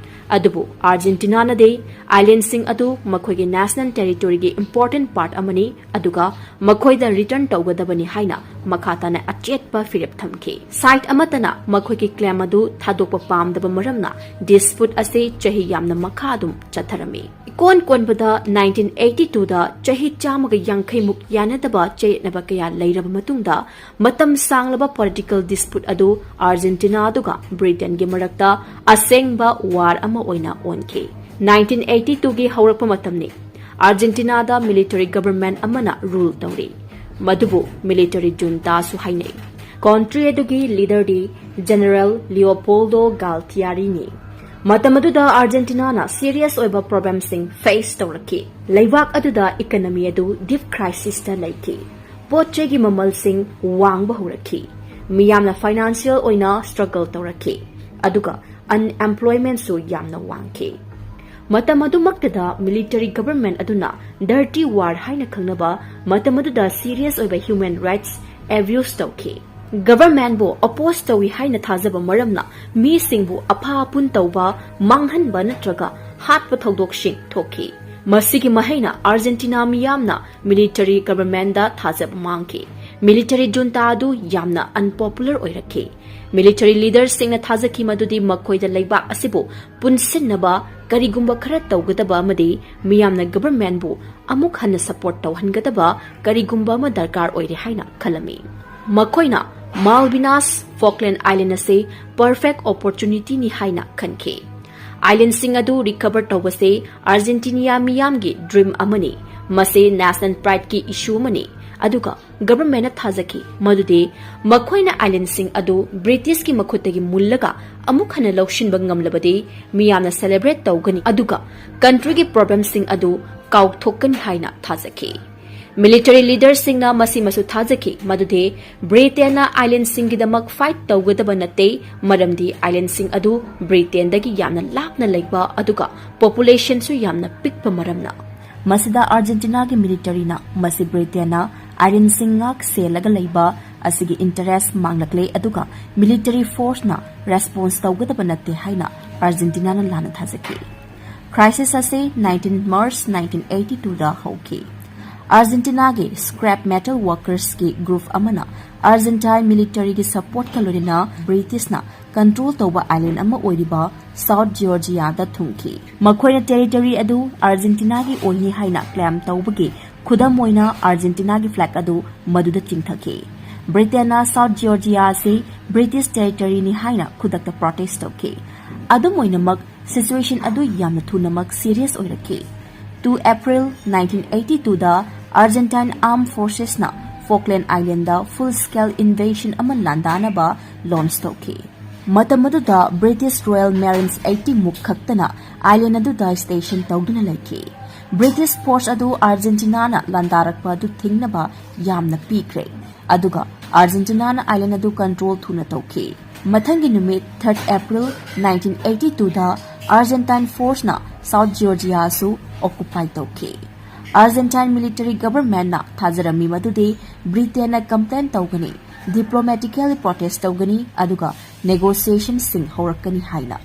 ꯑꯗꯨꯕꯨ Argentinaꯅꯗꯤ islandꯁꯤꯡ ꯑꯗꯨ ꯃꯈꯣꯏꯒꯤ national territoryꯒꯤ important part ꯑꯃꯅꯤ, ꯑꯗꯨꯒ ꯃꯈꯣꯏꯗ return ꯇꯧꯒꯗꯕꯅꯤ ꯍꯥꯏꯅ ꯃꯈꯥ ꯇꯥꯅ ꯑꯆꯦꯠꯄ ꯐꯤꯔꯦꯞ ꯊꯝꯈꯤ꯫ Side ꯑꯃꯠꯇꯅ ꯃꯈꯣꯏꯒꯤ claim ꯑꯗꯨ ꯊꯥꯗꯣꯛꯄ ꯄꯥꯝꯗꯕ ꯃꯔꯝꯅ dispute ꯑꯁꯤ ꯆꯍꯤ ꯌꯥꯝꯅ ꯃꯈꯥ ꯑꯗꯨꯝ ꯆꯠꯊꯔꯝꯃꯤ꯫ ꯏꯀꯣꯟ ꯀꯣꯟꯕꯗ nineteen eighty twoꯗ ꯆꯍꯤ ꯆꯥꯝꯃꯒ ꯌꯥꯡꯈꯩ ꯃꯨꯛ ꯌꯥꯅꯗꯕ ꯆꯌꯦꯠꯅꯕ ꯀꯌꯥ ꯂꯩꯔꯕ ꯃꯇꯨꯡꯗ, ꯃꯇꯝ ꯁꯥꯡꯂꯕ political dispute ꯑꯗꯨ Argentinaꯗꯨꯒ Britainꯒꯤ ꯃꯔꯛꯇ ꯑꯁꯦꯡꯕ war ꯑꯃ ꯑꯣꯏꯅ ꯑꯣꯟꯈꯤ꯫ Nineteen eighty twoꯒꯤ ꯍꯧꯔꯛꯄ ꯃꯇꯝꯅꯤ꯫ Argentinaꯗ military government ꯑꯃꯅ rule ꯇꯧꯔꯤ, ꯃꯗꯨꯕꯨ military juntaꯁꯨ ꯍꯥꯏꯅꯩ꯫ Country ꯑꯗꯨꯒꯤ leaderꯗꯤ General Leopoldo Galtieriꯅꯤ꯫ ꯃꯇꯝ ꯑꯗꯨꯗ Argentinaꯅ serious ꯑꯣꯏꯕ problemꯁꯤꯡ face ꯇꯧꯔꯛꯈꯤ꯫ ꯂꯩꯕꯥꯛ ꯑꯗꯨꯗ economy ꯑꯗꯨ deep crisisꯇ ꯂꯩꯈꯤ꯫ ꯄꯣꯠ ꯆꯩꯒꯤ ꯃꯃꯜꯁꯤꯡ ꯋꯥꯡꯕ ꯍꯧꯔꯛꯈꯤ꯫ ꯃꯤꯌꯥꯝꯅ financial ꯑꯣꯏꯅ struggle ꯇꯧꯔꯛꯈꯤ, ꯑꯗꯨꯒ unemploymentꯁꯨ ꯌꯥꯝꯅ ꯋꯥꯡꯈꯤ꯫ ꯃꯇꯝ ꯑꯗꯨꯃꯛꯇꯗ military government ꯑꯗꯨꯅ dirty war ꯍꯥꯏꯅ ꯈꯪꯅꯕ ꯃꯇꯝ ꯑꯗꯨꯗ serious ꯑꯣꯏꯕ human rights abuse ꯇꯧꯈꯤ꯫ Governmentꯕꯨ oppose ꯇꯧꯏ ꯍꯥꯏꯅ ꯊꯥꯖꯕ ꯃꯔꯝꯅ ꯃꯤꯁꯤꯡꯕꯨ ꯑꯐ ꯑꯄꯨꯟ ꯇꯧꯕ, ꯃꯥꯡꯍꯟꯕ ꯅꯠꯇ꯭ꯔꯒ ꯍꯥꯠꯄ ꯊꯧꯗꯣꯛꯁꯤꯡ ꯊꯣꯛꯈꯤ꯫ ꯃꯁꯤꯒꯤ ꯃꯍꯩꯅ Argentina ꯃꯤꯌꯥꯝꯅ military governmentꯗ ꯊꯥꯖꯕ ꯃꯥꯡꯈꯤ꯫ Military junta ꯑꯗꯨ ꯌꯥꯝꯅ unpopular ꯑꯣꯏꯔꯛꯈꯤ꯫ Military leaderꯁꯤꯡꯅ ꯊꯥꯖꯈꯤ ꯃꯗꯨꯗꯤ ꯃꯈꯣꯏꯗ ꯂꯩꯕꯥꯛ ꯑꯁꯤꯕꯨ ꯄꯨꯟꯁꯤꯟꯅꯕ ꯀꯔꯤꯒꯨꯝꯕ ꯈꯔ ꯇꯧꯒꯗꯕ ꯑꯃꯗꯤ ꯃꯤꯌꯥꯝꯅ governmentꯕꯨ ꯑꯃꯨꯛ ꯍꯟꯅ support ꯇꯧꯍꯟꯒꯗꯕ ꯀꯔꯤꯒꯨꯝꯕ ꯑꯃ ꯗꯔꯀꯥꯔ ꯑꯣꯏꯔꯦ ꯍꯥꯏꯅ ꯈꯜꯂꯝꯃꯤ꯫ ꯃꯈꯣꯏꯅ Malvinas Falkland Island ꯑꯁꯤ perfect opportunityꯅꯤ ꯍꯥꯏꯅ ꯈꯟꯈꯤ꯫ Islandꯁꯤꯡ ꯑꯗꯨ recover ꯇꯧꯕꯁꯤ Argentina ꯃꯤꯌꯥꯝꯒꯤ dream ꯑꯃꯅꯤ꯫ ꯃꯁꯤ national prideꯀꯤ issue ꯑꯃꯅꯤ꯫ ꯑꯗꯨꯒ ꯒꯚꯔꯟꯃꯦꯟꯠꯅ ꯊꯥꯖꯈꯤ ꯃꯗꯨꯗꯤ ꯃꯈꯣꯏꯅ ꯑꯥꯏꯂꯦꯟꯗꯁꯤꯡ ꯑꯗꯨ ꯕ꯭ꯔꯤꯇꯤꯁꯀꯤ ꯃꯈꯨꯠꯇꯒꯤ ꯃꯨꯜꯂꯒ ꯑꯃꯨꯛ ꯍꯟꯅ ꯂꯧꯁꯤꯟꯕ ꯉꯝꯂꯕꯗꯤ ꯃꯤꯌꯥꯝꯅ ꯁꯦꯂꯦꯕ꯭ꯔꯦꯠ ꯇꯧꯒꯅꯤ, ꯑꯗꯨꯒ ꯀꯟꯇ꯭ꯔꯤꯒꯤ ꯄ꯭ꯔꯣꯕ꯭ꯂꯦꯝꯁꯤꯡ ꯑꯗꯨ ꯀꯥꯎꯊꯣꯛꯀꯅꯤ ꯍꯥꯏꯅ ꯊꯥꯖꯈꯤ꯫ ꯃꯤꯂꯤꯇꯔꯤ ꯂꯤꯗꯔꯁꯤꯡꯅ ꯃꯁꯤꯃꯁꯨ ꯊꯥꯖꯈꯤ ꯃꯗꯨꯗꯤ ꯕ꯭ꯔꯤꯇꯦꯟꯅ ꯑꯥꯏꯂꯦꯟꯗꯁꯤꯡꯒꯤꯗꯃꯛ ꯐꯥꯏꯠ ꯇꯧꯒꯗꯕ ꯅꯠꯇꯦ, ꯃꯔꯝꯗꯤ ꯑꯥꯏꯂꯦꯟꯗꯁꯤꯡ ꯑꯗꯨ ꯕ꯭ꯔꯤꯇꯦꯟꯗꯒꯤ ꯌꯥꯝꯅ ꯂꯥꯞꯅ ꯂꯩꯕ ꯑꯗꯨꯒ ꯄꯣꯄꯨꯂꯦꯁꯟꯁꯨ ꯌꯥꯝꯅ ꯄꯤꯛꯄ ꯃꯔꯝꯅ꯫ ꯃꯁꯤꯗ ꯑꯥꯔꯖꯦꯟꯇꯤꯅꯥꯒꯤ ꯃꯤꯂꯤꯇꯔꯤꯅ ꯃꯁꯤ ꯕ꯭ꯔꯤꯇꯦꯟꯅ ꯑꯥꯏꯂꯦꯟꯗꯁꯤꯡ ꯉꯥꯛ ꯁꯦꯜꯂꯒ ꯂꯩꯕ ꯑꯁꯤꯒꯤ ꯏꯟꯇꯔꯦꯁ ꯃꯥꯡꯂꯛꯂꯦ, ꯑꯗꯨꯒ ꯃꯤꯂꯤꯇꯔꯤ ꯐꯣꯔꯁꯅ ꯔꯦꯁꯄꯣꯟꯁ ꯇꯧꯒꯗꯕ ꯅꯠꯇꯦ ꯍꯥꯏꯅ ꯑꯥꯔꯖꯦꯟꯇꯤꯅꯥꯅ ꯂꯥꯟꯅ ꯊꯥꯖꯈꯤ꯫ ꯀ꯭ꯔꯥꯏꯁꯤꯁ ꯑꯁꯤ nineteen March nineteen eighty twoꯗ ꯍꯧꯈꯤ꯫ ꯑꯥꯔꯖꯦꯟꯇꯤꯅꯥꯒꯤ ꯁ꯭ꯀ꯭ꯔꯦꯞ ꯃꯦꯇꯜ ꯋꯥꯔꯀꯔꯁꯀꯤ ꯒ꯭ꯔꯨꯞ ꯑꯃꯅ ꯑꯥꯔꯖꯦꯟꯇꯥꯏꯟ ꯃꯤꯂꯤꯇꯔꯤꯒꯤ ꯁꯄꯣꯔꯠꯀ ꯂꯣꯏꯅꯅ ꯕ꯭ꯔꯤꯇꯤꯁꯅ ꯀꯟꯇ꯭ꯔꯣꯜ ꯇꯧꯕ ꯑꯥꯏꯂꯦꯟ ꯑꯃ ꯑꯣꯏꯔꯤꯕ ꯁꯥꯎꯠ ꯖꯤꯑꯣꯔꯖꯤꯌꯥꯗ ꯊꯨꯡꯈꯤ꯫ ꯃꯈꯣꯏꯅ ꯇꯦꯔꯤꯇꯣꯔꯤ ꯑꯗꯨ ꯑꯥꯔꯖꯦꯟꯇꯤꯅꯥꯒꯤ ꯑꯣꯏꯅꯤ ꯍꯥꯏꯅ ꯀ꯭ꯂꯦꯝ ꯇꯧꯕꯒꯤ ꯈꯨꯗꯝ ꯑꯣꯏꯅ ꯑꯥꯔꯖꯦꯟꯇꯤꯅꯥꯒꯤ ꯐ꯭ꯂꯦꯒ ꯑꯗꯨ ꯃꯗꯨꯗ ꯆꯤꯡꯊꯈꯤ꯫ ꯕ꯭ꯔꯤꯇꯦꯟꯅ ꯁꯥꯎꯠ ꯖꯤꯑꯣꯔꯖꯤꯌꯥ ꯑꯁꯤ ꯕ꯭ꯔꯤꯇꯤꯁ ꯇꯦꯔꯤꯇꯣꯔꯤꯅꯤ ꯍꯥꯏꯅ ꯈꯨꯗꯛꯇ ꯄ꯭ꯔꯣꯇꯦꯁ ꯇꯧꯈꯤ꯫ ꯑꯗꯨꯝ ꯑꯣꯏꯅꯃꯛ, ꯁꯤꯆꯨꯋꯦꯁꯟ ꯑꯗꯨ ꯌꯥꯝꯅ ꯊꯨꯅꯃꯛ ꯁꯤꯔꯤꯌꯁ ꯑꯣꯏꯔꯛꯈꯤ꯫ Two April nineteen eighty twoꯗ ꯑꯥꯔꯖꯦꯟꯇꯥꯏꯟ ꯑꯥꯔꯝ ꯐꯣꯔꯁꯦꯁꯅ Falkland island full scale invasion ꯑꯃ ꯂꯥꯟꯗꯥꯅꯕ ꯂꯣꯟꯆ ꯇꯧꯈꯤ꯫ ꯃꯇꯝ ꯑꯗꯨꯗ ꯕ꯭ꯔꯤꯇꯤꯁ ꯔꯣꯌꯦꯜ ꯃꯦꯔꯤꯟꯁ eighty ꯃꯨꯛ ꯈꯛꯇꯅ ꯑꯥꯏꯂꯦꯟ ꯑꯗꯨꯗ ꯁ꯭ꯇꯦꯁꯟ ꯇꯧꯗꯨꯅ ꯂꯩꯈꯤ꯫ ꯕ꯭ꯔꯤꯇꯤꯁ ꯐꯣꯔꯁ ꯑꯗꯨ ꯑꯥꯔꯖꯦꯟꯇꯤꯅꯥꯅ ꯂꯥꯟꯗꯥꯔꯛꯄ ꯑꯗꯨ ꯊꯤꯡꯅꯕ ꯌꯥꯝꯅ ꯄꯤꯈ꯭ꯔꯦ, ꯑꯗꯨꯒ ꯑꯥꯔꯖꯦꯟꯇꯤꯅꯥꯅ ꯑꯥꯏꯂꯦꯟ ꯑꯗꯨ ꯀꯟꯇ꯭ꯔꯣꯜ ꯊꯨꯅ ꯇꯧꯈꯤ꯫ ꯃꯊꯪꯒꯤ ꯅꯨꯃꯤꯠ, third April nineteen eighty twoꯗ ꯑꯥꯔꯖꯦꯟꯇꯥꯏꯟ ꯐꯣꯔꯁꯅ ꯁꯥꯎꯠ ꯖꯤꯑꯣꯔꯖꯤꯌꯥꯁꯨ ꯑꯣꯀꯨꯄꯥꯏ ꯇꯧꯈꯤ꯫ ꯑꯥꯔꯖꯦꯟꯇꯥꯏꯟ ꯃꯤꯂꯤꯇꯔꯤ ꯒꯚꯔꯟꯃꯦꯟꯠꯅ ꯊꯥꯖꯔꯝꯃꯤ ꯃꯗꯨꯗꯤ ꯕ꯭ꯔꯤꯇꯦꯟꯅ ꯀꯝꯄ꯭ꯂꯦꯟ ꯇꯧꯒꯅꯤ, ꯗꯤꯄ꯭ꯂꯣꯃꯦꯇꯤꯀꯦꯜꯂꯤ ꯄ꯭ꯔꯣꯇꯦꯁ ꯇꯧꯒꯅꯤ, ꯑꯗꯨꯒ ꯅꯦꯒꯣꯁꯤꯌꯦꯁꯟꯁꯤꯡ ꯍꯧꯔꯛꯀꯅꯤ ꯍꯥꯏꯅ꯫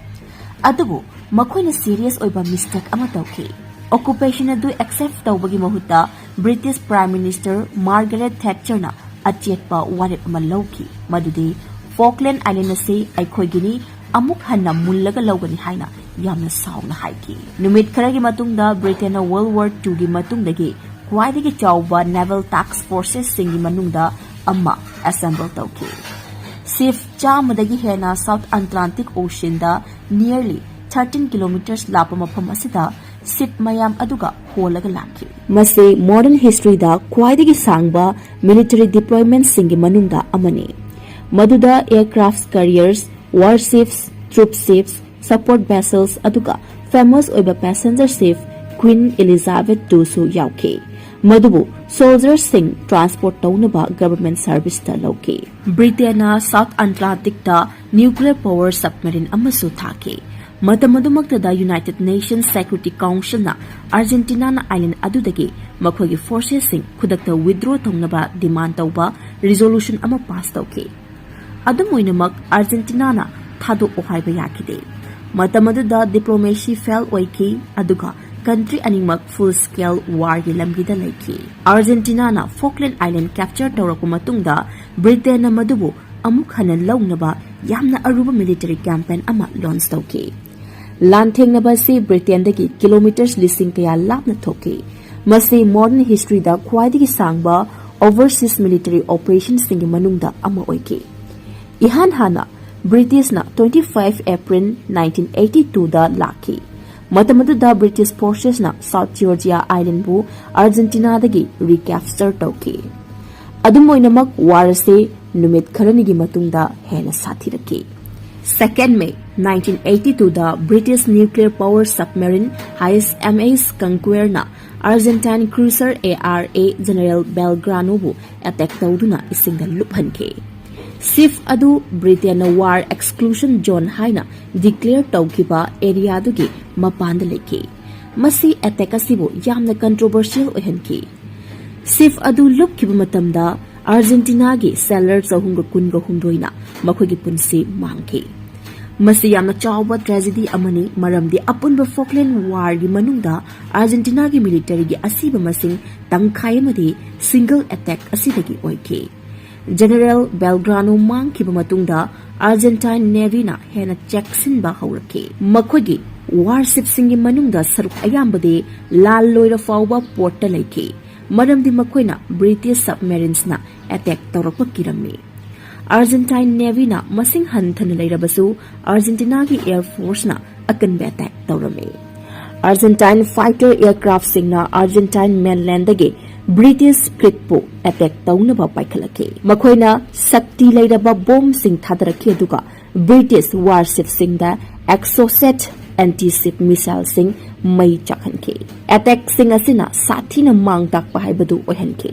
ꯑꯗꯨꯕꯨ ꯃꯈꯣꯏꯅ ꯁꯤꯔꯤꯌꯁ ꯑꯣꯏꯕ ꯃꯤꯁꯇꯦꯛ ꯑꯃ ꯇꯧꯈꯤ꯫ ꯑꯣꯀꯨꯄꯦꯁꯟ ꯑꯗꯨ ꯑꯦꯛꯁꯦꯞ ꯇꯧꯕꯒꯤ ꯃꯍꯨꯠꯇ ꯕ꯭ꯔꯤꯇꯤꯁ ꯄ꯭ꯔꯥꯏꯝ ꯃꯤꯅꯤꯁꯇꯔ ꯃꯥꯔꯒꯔꯦꯠ ꯊꯦꯠꯆꯔꯅ ꯑꯆꯦꯠꯄ ꯋꯥꯔꯦꯞ ꯑꯃ ꯂꯧꯈꯤ, ꯃꯗꯨꯗꯤ ꯐꯣꯛꯂꯦꯟ ꯑꯥꯏꯂꯦꯟ ꯑꯁꯤ ꯑꯩꯈꯣꯏꯒꯤꯅꯤ, ꯑꯃꯨꯛ ꯍꯟꯅ ꯃꯨꯜꯂꯒ ꯂꯧꯒꯅꯤ ꯍꯥꯏꯅ ꯌꯥꯝꯅ ꯁꯥꯎꯅ ꯍꯥꯏꯈꯤ꯫ ꯅꯨꯃꯤꯠ ꯈꯔꯒꯤ ꯃꯇꯨꯡꯗ ꯕ꯭ꯔꯤꯇꯦꯟꯅ World War Twoꯒꯤ ꯃꯇꯨꯡꯗꯒꯤ ꯈ꯭ꯋꯥꯏꯗꯒꯤ ꯆꯥꯎꯕ ꯅꯦꯚꯦꯜ ꯇꯥꯛꯁ ꯐꯣꯔꯁꯦꯁꯁꯤꯡꯒꯤ ꯃꯅꯨꯡꯗ ꯑꯃ ꯑꯦꯁꯦꯝꯕꯜ ꯇꯧꯈꯤ꯫ ꯁꯤꯞ ꯆꯥꯝꯃꯗꯒꯤ ꯍꯦꯟꯅ ꯁꯥꯎꯠ ꯑꯟꯇ꯭ꯂꯥꯟꯇꯤꯛ ꯑꯣꯁꯤꯌꯟꯗ nearly thirteen kilometres ꯂꯥꯞꯄ ꯃꯐꯝ ꯑꯁꯤꯗ ship ꯃꯌꯥꯝ ꯑꯗꯨꯒ ꯍꯣꯜꯂꯒ ꯂꯥꯛꯈꯤ꯫ ꯃꯁꯤ modern historyꯗ ꯈ꯭ꯋꯥꯏꯗꯒꯤ ꯁꯥꯡꯕ military deploymentꯁꯤꯡꯒꯤ ꯃꯅꯨꯡꯗ ꯑꯃꯅꯤ, ꯃꯗꯨꯗ aircraft carriers, warships, troop ships, support vessels ꯑꯗꯨꯒ famous ꯑꯣꯏꯕ passenger ship Queen Elizabeth twoꯁꯨ ꯌꯥꯎꯈꯤ, ꯃꯗꯨꯕꯨ soldierꯁꯤꯡ transport ꯇꯧꯅꯕ government serviceꯇ ꯂꯧꯈꯤ꯫ Britainꯅ South Atlanticꯇ nuclear power submarine ꯑꯃꯁꯨ ꯊꯥꯈꯤ꯫ ꯃꯇꯝ ꯑꯗꯨꯃꯛꯇꯗ United Nations Security Councilꯅ Argentinaꯅ island ꯑꯗꯨꯗꯒꯤ ꯃꯈꯣꯏꯒꯤ forcesꯁꯤꯡ ꯈꯨꯗꯛꯇ withdraw ꯇꯧꯅꯕ demand ꯇꯧꯕ resolution ꯑꯃ pass ꯇꯧꯈꯤ꯫ ꯑꯗꯨꯝ ꯑꯣꯏꯅꯃꯛ, Argentinaꯅ ꯊꯥꯗꯣꯛꯑꯣ ꯍꯥꯏꯕ ꯌꯥꯈꯤꯗꯦ꯫ ꯃꯇꯝ ꯑꯗꯨꯗ diplomacy fail ꯑꯣꯏꯈꯤ, ꯑꯗꯨꯒ country ꯑꯅꯤꯃꯛ full scale warꯒꯤ ꯂꯝꯕꯤꯗ ꯂꯩꯈꯤ꯫ Argentinaꯅ Falkland Island capture ꯇꯧꯔꯛꯄ ꯃꯇꯨꯡꯗ, Britainꯅ ꯃꯗꯨꯕꯨ ꯑꯃꯨꯛ ꯍꯟꯅ ꯂꯧꯅꯕ ꯌꯥꯝꯅ ꯑꯔꯨꯕ military campaign ꯑꯃ launch ꯇꯧꯈꯤ꯫ ꯂꯥꯟꯊꯦꯡꯅꯕ ꯑꯁꯤ Britainꯗꯒꯤ kilometres ꯂꯤꯁꯤꯡ ꯀꯌꯥ ꯂꯥꯞꯅ ꯊꯣꯛꯈꯤ꯫ ꯃꯁꯤ modern historyꯗ ꯈ꯭ꯋꯥꯏꯗꯒꯤ ꯁꯥꯡꯕ overseas military operationꯁꯤꯡꯒꯤ ꯃꯅꯨꯡꯗ ꯑꯃ ꯑꯣꯏꯈꯤ꯫ ꯏꯍꯥꯟ ꯍꯥꯟꯅ Britishꯅ twenty five April nineteen eighty twoꯗ ꯂꯥꯛꯈꯤ꯫ ꯃꯇꯝ ꯑꯗꯨꯗ British forcesꯅ South Georgia Islandꯕꯨ Argentinaꯗꯒꯤ recapture ꯇꯧꯈꯤ꯫ ꯑꯗꯨꯝ ꯑꯣꯏꯅꯃꯛ, war ꯑꯁꯤ ꯅꯨꯃꯤꯠ ꯈꯔꯅꯤꯒꯤ ꯃꯇꯨꯡꯗ ꯍꯦꯟꯅ ꯁꯥꯊꯤꯔꯛꯈꯤ꯫ Second May nineteen eighty twoꯗ British nuclear power submarine H M S Conquerorꯅ Argentine cruiser A R A General Belgranoꯕꯨ attack ꯇꯧꯗꯨꯅ ꯏꯁꯤꯡꯗ ꯂꯨꯞꯍꯟꯈꯤ꯫ Ship ꯑꯗꯨ Britainꯅ war exclusion zone ꯍꯥꯏꯅ declare ꯇꯧꯈꯤꯕ areaꯗꯨꯒꯤ ꯃꯄꯥꯟꯗ ꯂꯩꯈꯤ꯫ ꯃꯁꯤ attack ꯑꯁꯤꯕꯨ ꯌꯥꯝꯅ controversial ꯑꯣꯏꯍꯟꯈꯤ꯫ Ship ꯑꯗꯨ ꯂꯨꯞꯈꯤꯕ ꯃꯇꯝꯗ Argentinaꯒꯤ sailor ꯆꯍꯨꯝꯒ ꯀꯨꯟꯒ ꯍꯨꯝꯗꯣꯏꯅ ꯃꯈꯣꯏꯒꯤ ꯄꯨꯟꯁꯤ ꯃꯥꯡꯈꯤ꯫ ꯃꯁꯤ ꯌꯥꯝꯅ ꯆꯥꯎꯕ tragedy ꯑꯃꯅꯤ, ꯃꯔꯝꯗꯤ ꯑꯄꯨꯟꯕ Falkland Warꯒꯤ ꯃꯅꯨꯡꯗ Argentinaꯒꯤ militaryꯒꯤ ꯑꯁꯤꯕ ꯃꯁꯤꯡ ꯇꯪꯈꯥꯏ ꯑꯃꯗꯤ single attack ꯑꯁꯤꯗꯒꯤ ꯑꯣꯏꯈꯤ꯫ General Belgrano ꯃꯥꯡꯈꯤꯕ ꯃꯇꯨꯡꯗ Argentine Navyꯅ ꯍꯦꯟꯅ ꯆꯦꯛꯁꯤꯟꯕ ꯍꯧꯔꯛꯈꯤ꯫ ꯃꯈꯣꯏꯒꯤ warshipꯁꯤꯡꯒꯤ ꯃꯅꯨꯡꯗ ꯁꯔꯨꯛ ꯑꯌꯥꯝꯕꯗꯤ ꯂꯥꯜ ꯂꯣꯏꯔ ꯐꯥꯎꯕ portꯇ ꯂꯩꯈꯤ, ꯃꯔꯝꯗꯤ ꯃꯈꯣꯏꯅ British submarinesꯅ attack ꯇꯧꯔꯛꯄ ꯀꯤꯔꯝꯃꯤ꯫ Argentine Navyꯅ ꯃꯁꯤꯡ ꯍꯟꯊꯅ ꯂꯩꯔꯕꯁꯨ, Argentinaꯒꯤ Air Forceꯅ ꯑꯀꯟꯕ attack ꯇꯧꯔꯝꯃꯤ꯫ Argentine fighter aircraftꯁꯤꯡꯅ Argentine mainlandꯗꯒꯤ British fleetꯄꯨ attack ꯇꯧꯅꯕ ꯄꯥꯏꯈꯠꯂꯛꯈꯤ꯫ ꯃꯈꯣꯏꯅ ꯁꯛꯇꯤ ꯂꯩꯔꯕ ꯕꯣꯝꯁꯤꯡ ꯊꯥꯗꯔꯛꯈꯤ, ꯑꯗꯨꯒ British warshipꯁꯤꯡꯗ Exocet anti-ship missileꯁꯤꯡ ꯃꯩ ꯆꯥꯛꯍꯟꯈꯤ꯫ Attackꯁꯤꯡ ꯑꯁꯤꯅ ꯁꯥꯊꯤꯅ ꯃꯥꯡ ꯇꯥꯛꯄ ꯍꯥꯏꯕꯗꯨ ꯑꯣꯏꯍꯟꯈꯤ꯫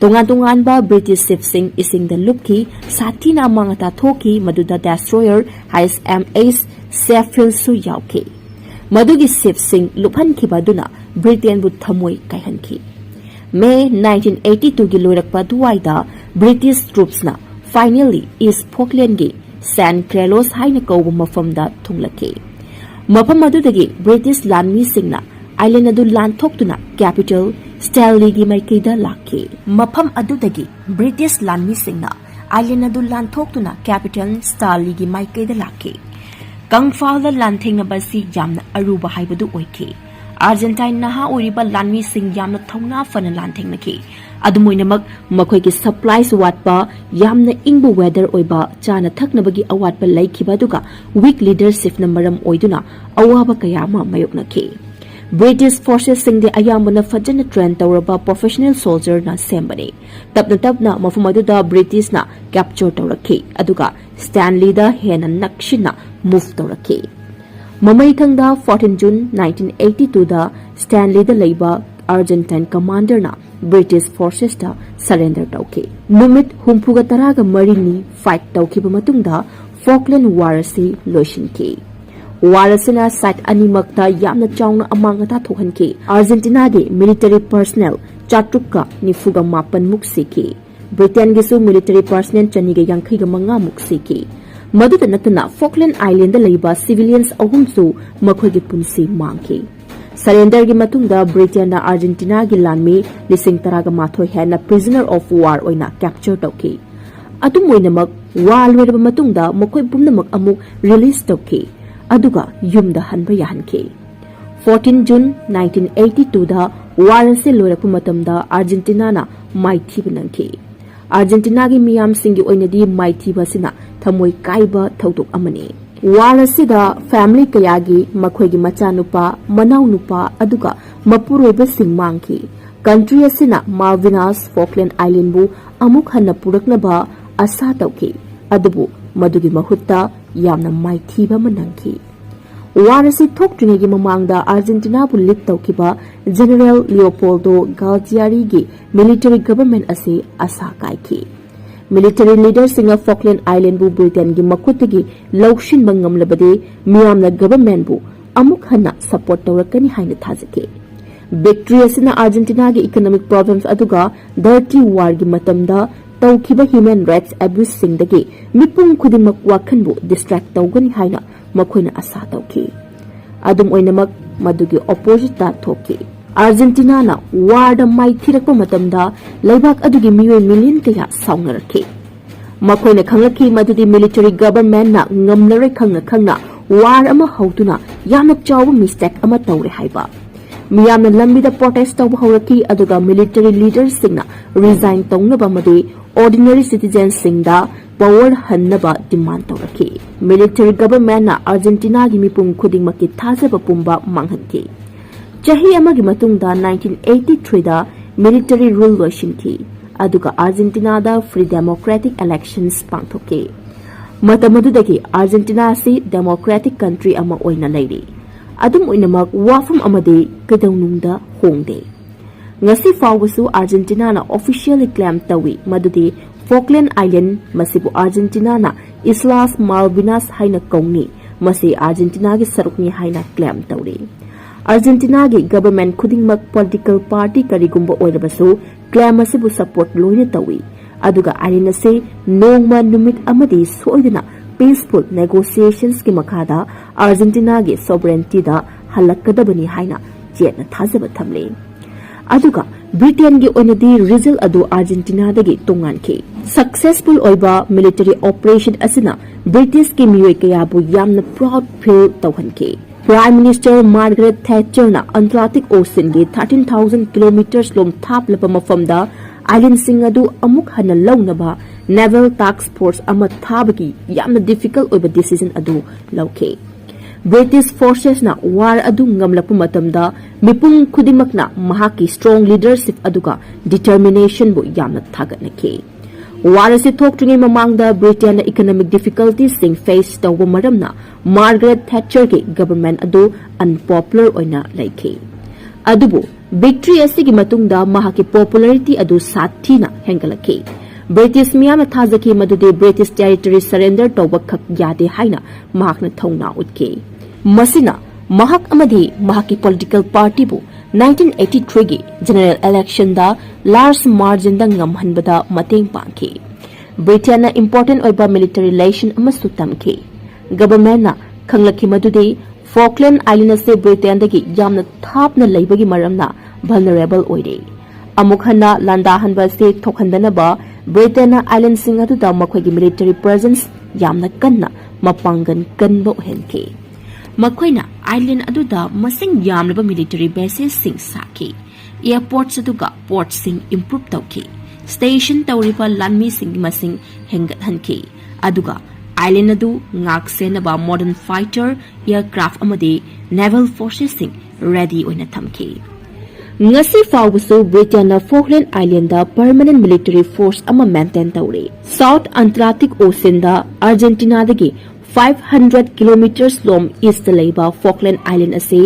ꯇꯣꯉꯥꯟ ꯇꯣꯉꯥꯟꯕ British shipꯁꯤꯡ ꯏꯁꯤꯡꯗ ꯂꯨꯞꯈꯤ, ꯁꯥꯊꯤꯅ ꯑꯃꯥꯡ ꯑꯇꯥ ꯊꯣꯛꯈꯤ, ꯃꯗꯨꯗ destroyer H M S Sheffieldꯁꯨ ꯌꯥꯎꯈꯤ꯫ ꯃꯗꯨꯒꯤ shipꯁꯤꯡ ꯂꯨꯞꯍꯟꯈꯤꯕ ꯑꯗꯨꯅ Britainꯕꯨ ꯊꯃꯣꯏ ꯀꯥꯏꯍꯟꯈꯤ꯫ May nineteen eighty twoꯒꯤ ꯂꯣꯏꯔꯛꯄ ꯑꯗꯨꯋꯥꯏꯗ British troopsꯅ finally East Falklandꯒꯤ San Carlos ꯍꯥꯏꯅ ꯀꯧꯕ ꯃꯐꯝꯗ ꯊꯨꯡꯂꯛꯈꯤ꯫ ꯃꯐꯝ ꯑꯗꯨꯗꯒꯤ British ꯂꯥꯟꯃꯤꯁꯤꯡꯅ island ꯑꯗꯨ ꯂꯥꯟꯊꯣꯛꯇꯨꯅ capital Stanleyꯒꯤ ꯃꯥꯏꯀꯩꯗ ꯂꯥꯛꯈꯤ꯫ ꯃꯐꯝ ꯑꯗꯨꯗꯒꯤ British ꯂꯥꯟꯃꯤꯁꯤꯡꯅ island ꯑꯗꯨ ꯂꯥꯟꯊꯣꯛꯇꯨꯅ capital Stanleyꯒꯤ ꯃꯥꯏꯀꯩꯗ ꯂꯥꯛꯈꯤ꯫ ꯀꯪꯐꯥꯜꯗ ꯂꯥꯟꯊꯦꯡꯅꯕ ꯑꯁꯤ ꯌꯥꯝꯅ ꯑꯔꯨꯕ ꯍꯥꯏꯕꯗꯨ ꯑꯣꯏꯈꯤ꯫ Argentine ꯅꯍꯥ ꯑꯣꯏꯔꯤꯕ ꯂꯥꯟꯃꯤꯁꯤꯡ ꯌꯥꯝꯅ ꯊꯧꯅꯥ ꯐꯅ ꯂꯥꯟꯊꯦꯡꯅꯈꯤ꯫ ꯑꯗꯨꯝ ꯑꯣꯏꯅꯃꯛ, ꯃꯈꯣꯏꯒꯤ supplies ꯋꯥꯠꯄ, ꯌꯥꯝꯅ ꯏꯪꯕ weather ꯑꯣꯏꯕ, ꯆꯥꯅ ꯊꯛꯅꯕꯒꯤ ꯑꯋꯥꯠꯄ ꯂꯩꯈꯤꯕ, ꯑꯗꯨꯒ weak leadershipꯅ ꯃꯔꯝ ꯑꯣꯏꯗꯨꯅ ꯑꯋꯥꯕ ꯀꯌꯥ ꯑꯃ ꯃꯥꯌꯣꯛꯅꯈꯤ꯫ British forcesꯁꯤꯡꯗꯤ ꯑꯌꯥꯝꯕꯅ ꯐꯖꯅ train ꯇꯧꯔꯕ professional soldierꯅ ꯁꯦꯝꯕꯅꯤ꯫ ꯇꯞꯅ ꯇꯞꯅ ꯃꯐꯝ ꯑꯗꯨꯗ Britishꯅ capture ꯇꯧꯔꯛꯈꯤ, ꯑꯗꯨꯒ Stanleyꯗ ꯍꯦꯟꯅ ꯅꯛꯁꯤꯟꯅ move ꯇꯧꯔꯛꯈꯤ꯫ ꯃꯃꯩꯊꯪꯗ fourteen June nineteen eighty twoꯗ Stanleyꯗ ꯂꯩꯕ Argentine commanderꯅ British forcesꯇ surrender ꯇꯧꯈꯤ꯫ ꯅꯨꯃꯤꯠ ꯍꯨꯝꯐꯨꯒ ꯇꯔꯥꯒ ꯃꯔꯤꯅꯤ fight ꯇꯧꯈꯤꯕ ꯃꯇꯨꯡꯗ Falkland War ꯑꯁꯤ ꯂꯣꯏꯁꯤꯟꯈꯤ꯫ War ꯑꯁꯤꯅ side ꯑꯅꯤꯃꯛꯇ ꯌꯥꯝꯅ ꯆꯥꯎꯅ ꯑꯃꯥꯡ ꯑꯇꯥ ꯊꯣꯛꯍꯟꯈꯤ꯫ Argentinaꯒꯤ military personnel ꯆꯥꯇ꯭ꯔꯨꯛꯀ ꯅꯤꯐꯨꯒ ꯃꯥꯄꯟ ꯃꯨꯛ ꯁꯤꯈꯤ꯫ Britainꯒꯤꯁꯨ military personnel ꯆꯅꯤꯒ ꯌꯥꯡꯈꯩꯒ ꯃꯉꯥ ꯃꯨꯛ ꯁꯤꯈꯤ꯫ ꯃꯗꯨꯗ ꯅꯠꯇꯅ Falkland Islandꯗ ꯂꯩꯕ civilians ꯑꯍꯨꯝꯁꯨ ꯃꯈꯣꯏꯒꯤ ꯄꯨꯟꯁꯤ ꯃꯥꯡꯈꯤ꯫ Surrenderꯒꯤ ꯃꯇꯨꯡꯗ Britainꯅ Argentinaꯒꯤ ꯂꯥꯟꯃꯤ ꯂꯤꯁꯤꯡ ꯇꯔꯥꯒ ꯃꯥꯊꯣꯏ ꯍꯦꯟꯅ prisoner of war ꯑꯣꯏꯅ capture ꯇꯧꯈꯤ꯫ ꯑꯗꯨꯝ ꯑꯣꯏꯅꯃꯛ, war ꯂꯣꯏꯔꯕ ꯃꯇꯨꯡꯗ ꯃꯈꯣꯏ ꯄꯨꯝꯅꯃꯛ ꯑꯃꯨꯛ release ꯇꯧꯈꯤ, ꯑꯗꯨꯒ ꯌꯨꯝꯗ ꯍꯟꯕ ꯌꯥꯍꯟꯈꯤ꯫ Fourteen June nineteen eighty twoꯗ war ꯑꯁꯤ ꯂꯣꯏꯔꯛꯄ ꯃꯇꯝꯗ Argentinaꯅ ꯃꯥꯏꯊꯤꯕ ꯅꯪꯈꯤ꯫ Argentinaꯒꯤ ꯃꯤꯌꯥꯝꯁꯤꯡꯒꯤ ꯑꯣꯏꯅꯗꯤ ꯃꯥꯏꯊꯤꯕ ꯑꯁꯤꯅ ꯊꯃꯣꯏ ꯀꯥꯏꯕ ꯊꯧꯗꯣꯛ ꯑꯃꯅꯤ꯫ ꯋꯥꯔ ꯑꯁꯤꯗ ꯐꯦꯃꯤꯂꯤ ꯀꯌꯥꯒꯤ ꯃꯈꯣꯏꯒꯤ ꯃꯆꯥꯅꯨꯄꯥ, ꯃꯅꯥꯎꯅꯨꯄꯥ ꯑꯗꯨꯒ ꯃꯄꯨꯔꯣꯏꯕꯁꯤꯡ ꯃꯥꯡꯈꯤ꯫ ꯀꯟꯇ꯭ꯔꯤ ꯑꯁꯤꯅ ꯃꯥꯜꯚꯤꯅꯥꯁ ꯐꯣꯛꯂꯦꯟ ꯑꯥꯏꯂꯦꯟꯕꯨ ꯑꯃꯨꯛ ꯍꯟꯅ ꯄꯨꯔꯛꯅꯕ ꯑꯁꯥ ꯇꯧꯈꯤ, ꯑꯗꯨꯕꯨ ꯃꯗꯨꯒꯤ ꯃꯍꯨꯠꯇ ꯌꯥꯝꯅ ꯃꯥꯏꯊꯤꯕ ꯑꯃ ꯅꯪꯈꯤ꯫ ꯋꯥꯔ ꯑꯁꯤ ꯊꯣꯛꯇ꯭ꯔꯤꯉꯩꯒꯤ ꯃꯃꯥꯡꯗ ꯑꯥꯔꯖꯦꯟꯇꯤꯅꯥꯕꯨ ꯂꯤꯗ ꯇꯧꯈꯤꯕ ꯖꯦꯅꯔꯦꯜ ꯂꯤꯑꯣꯄꯣꯜꯗꯣ ꯒꯥꯜꯇꯤꯌꯥꯔꯤꯒꯤ ꯃꯤꯂꯤꯇꯔꯤ ꯒꯚꯔꯟꯃꯦꯟꯠ ꯑꯁꯤ ꯑꯁꯥ ꯀꯥꯏꯈꯤ꯫ ꯃꯤꯂꯤꯇꯔꯤ ꯂꯤꯗꯔꯁꯤꯡꯅ ꯐꯣꯛꯂꯦꯟ ꯑꯥꯏꯂꯦꯟꯕꯨ ꯕ꯭ꯔꯤꯇꯦꯟꯒꯤ ꯃꯈꯨꯠꯇꯒꯤ ꯂꯧꯁꯤꯟꯕ ꯉꯝꯂꯕꯗꯤ ꯃꯤꯌꯥꯝꯅ ꯒꯚꯔꯟꯃꯦꯟꯠꯕꯨ ꯑꯃꯨꯛ ꯍꯟꯅ ꯁꯄꯣꯔꯠ ꯇꯧꯔꯛꯀꯅꯤ ꯍꯥꯏꯅ ꯊꯥꯖꯈꯤ꯫ ꯚꯤꯛꯇ꯭ꯔꯤ ꯑꯁꯤꯅ ꯑꯥꯔꯖꯦꯟꯇꯤꯅꯥꯒꯤ ꯏꯀꯣꯅꯣꯃꯤꯛ ꯄ꯭ꯔꯣꯕ꯭ꯂꯦꯝꯁ ꯑꯗꯨꯒ ꯗꯔꯇꯤ ꯋꯥꯔꯒꯤ ꯃꯇꯝꯗ ꯇꯧꯈꯤꯕ ꯍ꯭ꯌꯨꯃꯦꯟ ꯔꯥꯏꯠꯁ ꯑꯦꯕ꯭ꯌꯨꯁꯁꯤꯡꯗꯒꯤ ꯃꯤꯄꯨꯝ ꯈꯨꯗꯤꯡꯃꯛ ꯋꯥꯈꯟꯕꯨ ꯗꯤꯁꯇ꯭ꯔꯦꯛ ꯇꯧꯒꯅꯤ ꯍꯥꯏꯅ ꯃꯈꯣꯏꯅ ꯑꯁꯥ ꯇꯧꯈꯤ꯫ ꯑꯗꯨꯝ ꯑꯣꯏꯅꯃꯛ, ꯃꯗꯨꯒꯤ ꯑꯣꯄꯣꯖꯤꯠꯇ ꯊꯣꯛꯈꯤ꯫ ꯑꯥꯔꯖꯦꯟꯇꯤꯅꯥꯅ ꯋꯥꯔꯗ ꯃꯥꯏꯊꯤꯔꯛꯄ ꯃꯇꯝꯗ ꯂꯩꯕꯥꯛ ꯑꯗꯨꯒꯤ ꯃꯤꯑꯣꯏ ꯃꯤꯂꯤꯌꯟ ꯀꯌꯥ ꯁꯥꯎꯅꯔꯛꯈꯤ꯫ ꯃꯈꯣꯏꯅ ꯈꯪꯂꯛꯈꯤ ꯃꯗꯨꯗꯤ ꯃꯤꯂꯤꯇꯔꯤ ꯒꯚꯔꯟꯃꯦꯟꯠꯅ ꯉꯝꯂꯔꯣꯏ ꯈꯪꯅ ꯈꯪꯅ ꯋꯥꯔ ꯑꯃ ꯍꯧꯗꯨꯅ ꯌꯥꯝꯅ ꯆꯥꯎꯕ ꯃꯤꯁꯇꯦꯛ ꯑꯃ ꯇꯧꯔꯦ ꯍꯥꯏꯕ꯫ ꯃꯤꯌꯥꯝꯅ ꯂꯝꯕꯤꯗ ꯄ꯭ꯔꯣꯇꯦꯁ ꯇꯧꯕ ꯍꯧꯔꯛꯈꯤ, ꯑꯗꯨꯒ ꯃꯤꯂꯤꯇꯔꯤ ꯂꯤꯗꯔꯁꯤꯡꯅ ꯔꯤꯖꯥꯏꯟ ꯇꯧꯅꯕ ꯑꯃꯗꯤ ꯑꯣꯔꯗꯤꯅꯔꯤ ꯁꯤꯇꯤꯖꯦꯟꯁꯤꯡꯗ ꯄꯥꯋꯔ ꯍꯟꯅꯕ ꯗꯤꯃꯥꯟ ꯇꯧꯔꯛꯈꯤ꯫ ꯃꯤꯂꯤꯇꯔꯤ ꯒꯚꯔꯟꯃꯦꯟꯠꯅ ꯑꯥꯔꯖꯦꯟꯇꯤꯅꯥꯒꯤ ꯃꯤꯄꯨꯝ ꯈꯨꯗꯤꯡꯃꯛꯀꯤ ꯊꯥꯖꯕ ꯄꯨꯝꯕ ꯃꯥꯡꯍꯟꯈꯤ꯫ ꯆꯍꯤ ꯑꯃꯒꯤ ꯃꯇꯨꯡꯗ ꯅꯥꯏꯟꯇꯤꯟ ꯑꯩꯠꯇꯤ ꯊ꯭ꯔꯤꯗ ꯃꯤꯂꯤꯇꯔꯤ ꯔꯨꯜ ꯂꯣꯏꯁꯤꯟꯈꯤ, ꯑꯗꯨꯒ ꯑꯥꯔꯖꯦꯟꯇꯤꯅꯥꯗ ꯐ꯭ꯔꯤ ꯗꯦꯃꯣꯀ꯭ꯔꯦꯇꯤꯛ ꯏꯂꯦꯛꯁꯟꯁ ꯄꯥꯡꯊꯣꯛꯈꯤ꯫ ꯃꯇꯝ ꯑꯗꯨꯗꯒꯤ ꯑꯥꯔꯖꯦꯟꯇꯤꯅꯥ ꯑꯁꯤ ꯗꯦꯃꯣꯀ꯭ꯔꯦꯇꯤꯛ ꯀꯟꯇ꯭ꯔꯤ ꯑꯃ ꯑꯣꯏꯅ ꯂꯩꯔꯤ꯫ ꯑꯗꯨꯝ ꯑꯣꯏꯅꯃꯛ, ꯋꯥꯐꯝ ꯑꯃꯗꯤ ꯀꯩꯗꯧꯅꯨꯡꯗ ꯍꯣꯡꯗꯦ꯫ ꯉꯁꯤ ꯐꯥꯎꯕꯁꯨ ꯑꯥꯔꯖꯦꯟꯇꯤꯅꯥꯅ ꯑꯣꯐꯤꯁꯤꯌꯦꯜꯂꯤ ꯀ꯭ꯂꯦꯝ ꯇꯧꯏ ꯃꯗꯨꯗꯤ ꯐꯣꯛꯂꯦꯟ ꯑꯥꯏꯂꯦꯟ, ꯃꯁꯤꯕꯨ ꯑꯥꯔꯖꯦꯟꯇꯤꯅꯥꯅ ꯏꯁꯂꯥꯁ ꯃꯥꯜꯚꯤꯅꯥꯁ ꯍꯥꯏꯅ ꯀꯧꯅꯤ, ꯃꯁꯤ ꯑꯥꯔꯖꯦꯟꯇꯤꯅꯥꯒꯤ ꯁꯔꯨꯛꯅꯤ ꯍꯥꯏꯅ ꯀ꯭ꯂꯦꯝ ꯇꯧꯔꯤ꯫ ꯑꯥꯔꯖꯦꯟꯇꯤꯅꯥꯒꯤ ꯒꯚꯔꯟꯃꯦꯟꯠ ꯈꯨꯗꯤꯡꯃꯛ, ꯄꯣꯂꯤꯇꯤꯀꯦꯜ ꯄꯥꯔꯇꯤ ꯀꯔꯤꯒꯨꯝꯕ ꯑꯣꯏꯔꯕꯁꯨ, ꯀ꯭ꯂꯦꯝ ꯑꯁꯤꯕꯨ ꯁꯄꯣꯔꯠ ꯂꯣꯏꯅ ꯇꯧꯏ, ꯑꯗꯨꯒ ꯑꯥꯏꯂꯦꯟ ꯑꯁꯤ ꯅꯣꯡꯃ ꯅꯨꯃꯤꯠ ꯑꯃꯗꯤ ꯁꯣꯏꯗꯅ ꯄꯤꯁꯐꯨꯜ ꯅꯦꯒꯣꯁꯤꯌꯦꯁꯟꯁꯀꯤ ꯃꯈꯥꯗ ꯑꯥꯔꯖꯦꯟꯇꯤꯅꯥꯒꯤ ꯁꯣꯚꯔꯦꯟꯇꯤꯗ ꯍꯜꯂꯛꯀꯗꯕꯅꯤ ꯍꯥꯏꯅ ꯆꯦꯠꯅ ꯊꯥꯖꯕ ꯊꯝꯂꯤ꯫ ꯑꯗꯨꯒ ꯕ꯭ꯔꯤꯇꯦꯟꯒꯤ ꯑꯣꯏꯅꯗꯤ ꯔꯤꯖꯜꯠ ꯑꯗꯨ ꯑꯥꯔꯖꯦꯟꯇꯤꯅꯥꯗꯒꯤ ꯇꯣꯉꯥꯟꯈꯤ꯫ ꯁꯛꯁꯦꯁꯐꯨꯜ ꯑꯣꯏꯕ ꯃꯤꯂꯤꯇꯔꯤ ꯑꯣꯄꯔꯦꯁꯟ ꯑꯁꯤꯅ ꯕ꯭ꯔꯤꯇꯤꯁꯀꯤ ꯃꯤꯑꯣꯏ ꯀꯌꯥꯕꯨ ꯌꯥꯝꯅ ꯄ꯭ꯔꯥꯎꯗ ꯐꯤꯜ ꯇꯧꯍꯟꯈꯤ꯫ ꯄ꯭ꯔꯥꯏꯝ ꯃꯤꯅꯤꯁꯇꯔ ꯃꯥꯔꯒꯔꯦꯠ ꯊꯦꯆꯔꯅ ꯑꯟꯇ꯭ꯂꯥꯟꯇꯤꯛ ꯑꯣꯁꯤꯟꯒꯤ ꯊꯥꯔꯇꯤꯟ ꯊꯥꯎꯖꯟ ꯀꯤꯂꯣꯃꯤꯇꯔꯁ ꯂꯣꯝ ꯊꯥꯞꯂꯕ ꯃꯐꯝꯗ ꯑꯥꯏꯂꯦꯟꯁꯤꯡ ꯑꯗꯨ ꯑꯃꯨꯛ ꯍꯟꯅ ꯂꯧꯅꯕ Naval Task Force ꯑꯃ ꯊꯥꯕꯒꯤ ꯌꯥꯝꯅ difficult ꯑꯣꯏꯕ decision ꯑꯗꯨ ꯂꯧꯈꯤ꯫ British forcesꯅ war ꯑꯗꯨ ꯉꯝꯂꯛꯄ ꯃꯇꯝꯗ ꯃꯤꯄꯨꯝ ꯈꯨꯗꯤꯡꯃꯛꯅ ꯃꯍꯥꯛꯀꯤ strong leadership ꯑꯗꯨꯒ determinationꯕꯨ ꯌꯥꯝꯅ ꯊꯥꯒꯠꯅꯈꯤ꯫ War ꯑꯁꯤ ꯊꯣꯛꯇ꯭ꯔꯤꯉꯩ ꯃꯃꯥꯡꯗ Britainꯅ economic difficultiesꯁꯤꯡ face ꯇꯧꯕ ꯃꯔꯝꯅ Margaret Thatcherꯒꯤ government ꯑꯗꯨ unpopular ꯑꯣꯏꯅ ꯂꯩꯈꯤ꯫ ꯑꯗꯨꯕꯨ victory ꯑꯁꯤꯒꯤ ꯃꯇꯨꯡꯗ ꯃꯍꯥꯛꯀꯤ popularity ꯑꯗꯨ ꯁꯥꯊꯤꯅ ꯍꯦꯟꯒꯠꯂꯛꯈꯤ꯫ British ꯃꯤꯌꯥꯝꯅ ꯊꯥꯖꯈꯤ ꯃꯗꯨꯗꯤ British territory surrender ꯇꯧꯕ ꯈꯛ ꯌꯥꯗꯦ ꯍꯥꯏꯅ ꯃꯍꯥꯛꯅ ꯊꯧꯅꯥ ꯎꯠꯈꯤ꯫ ꯃꯁꯤꯅ ꯃꯍꯥꯛ ꯑꯃꯗꯤ ꯃꯍꯥꯛꯀꯤ political partyꯕꯨ nineteen eighty threeꯒꯤ general electionꯗ large marginꯗ ꯉꯝꯍꯟꯕꯗ ꯃꯇꯦꯡ ꯄꯥꯡꯈꯤ꯫ Britainꯅ important ꯑꯣꯏꯕ military lesson ꯑꯃꯁꯨ ꯇꯝꯈꯤ꯫ Governmentꯅ ꯈꯪꯂꯛꯈꯤ ꯃꯗꯨꯗꯤ Falkland Island ꯑꯁꯤ Britainꯗꯒꯤ ꯌꯥꯝꯅ ꯊꯥꯞꯅ ꯂꯩꯕꯒꯤ ꯃꯔꯝꯅ vulnerable ꯑꯣꯏꯔꯦ꯫ ꯑꯃꯨꯛ ꯍꯟꯅ ꯂꯥꯟꯗꯥꯍꯟꯕ ꯑꯁꯤ ꯊꯣꯛꯍꯟꯗꯅꯕ Britainꯅ islandꯁꯤꯡ ꯑꯗꯨꯗ ꯃꯈꯣꯏꯒꯤ military presence ꯌꯥꯝꯅ ꯀꯟꯅ ꯃꯄꯥꯡꯒꯜ ꯀꯟꯕ ꯑꯣꯏꯍꯟꯈꯤ꯫ ꯃꯈꯣꯏꯅ island ꯑꯗꯨꯗ ꯃꯁꯤꯡ ꯌꯥꯝꯂꯕ military basesꯁꯤꯡ ꯁꯥꯈꯤ꯫ Airports ꯑꯗꯨꯒ portꯁꯤꯡ improve ꯇꯧꯈꯤ꯫ Station ꯇꯧꯔꯤꯕ ꯂꯥꯟꯃꯤꯁꯤꯡꯒꯤ ꯃꯁꯤꯡ ꯍꯦꯟꯒꯠꯍꯟꯈꯤ꯫ ꯑꯗꯨꯒ island ꯑꯗꯨ ꯉꯥꯛꯁꯦꯟꯅꯕ modern fighter, aircraft ꯑꯃꯗꯤ naval forcesꯁꯤꯡ ready ꯑꯣꯏꯅ ꯊꯝꯈꯤ꯫ ꯉꯁꯤ ꯐꯥꯎꯕꯁꯨ Britainꯅ Falkland Islandꯗ permanent military force ꯑꯃ maintain ꯇꯧꯔꯤ꯫ South Atlantic Oceanꯗ Argentinaꯗꯒꯤ five hundred kilometers ꯂꯣꯝ eastꯇ ꯂꯩꯕ Falkland Island ꯑꯁꯤ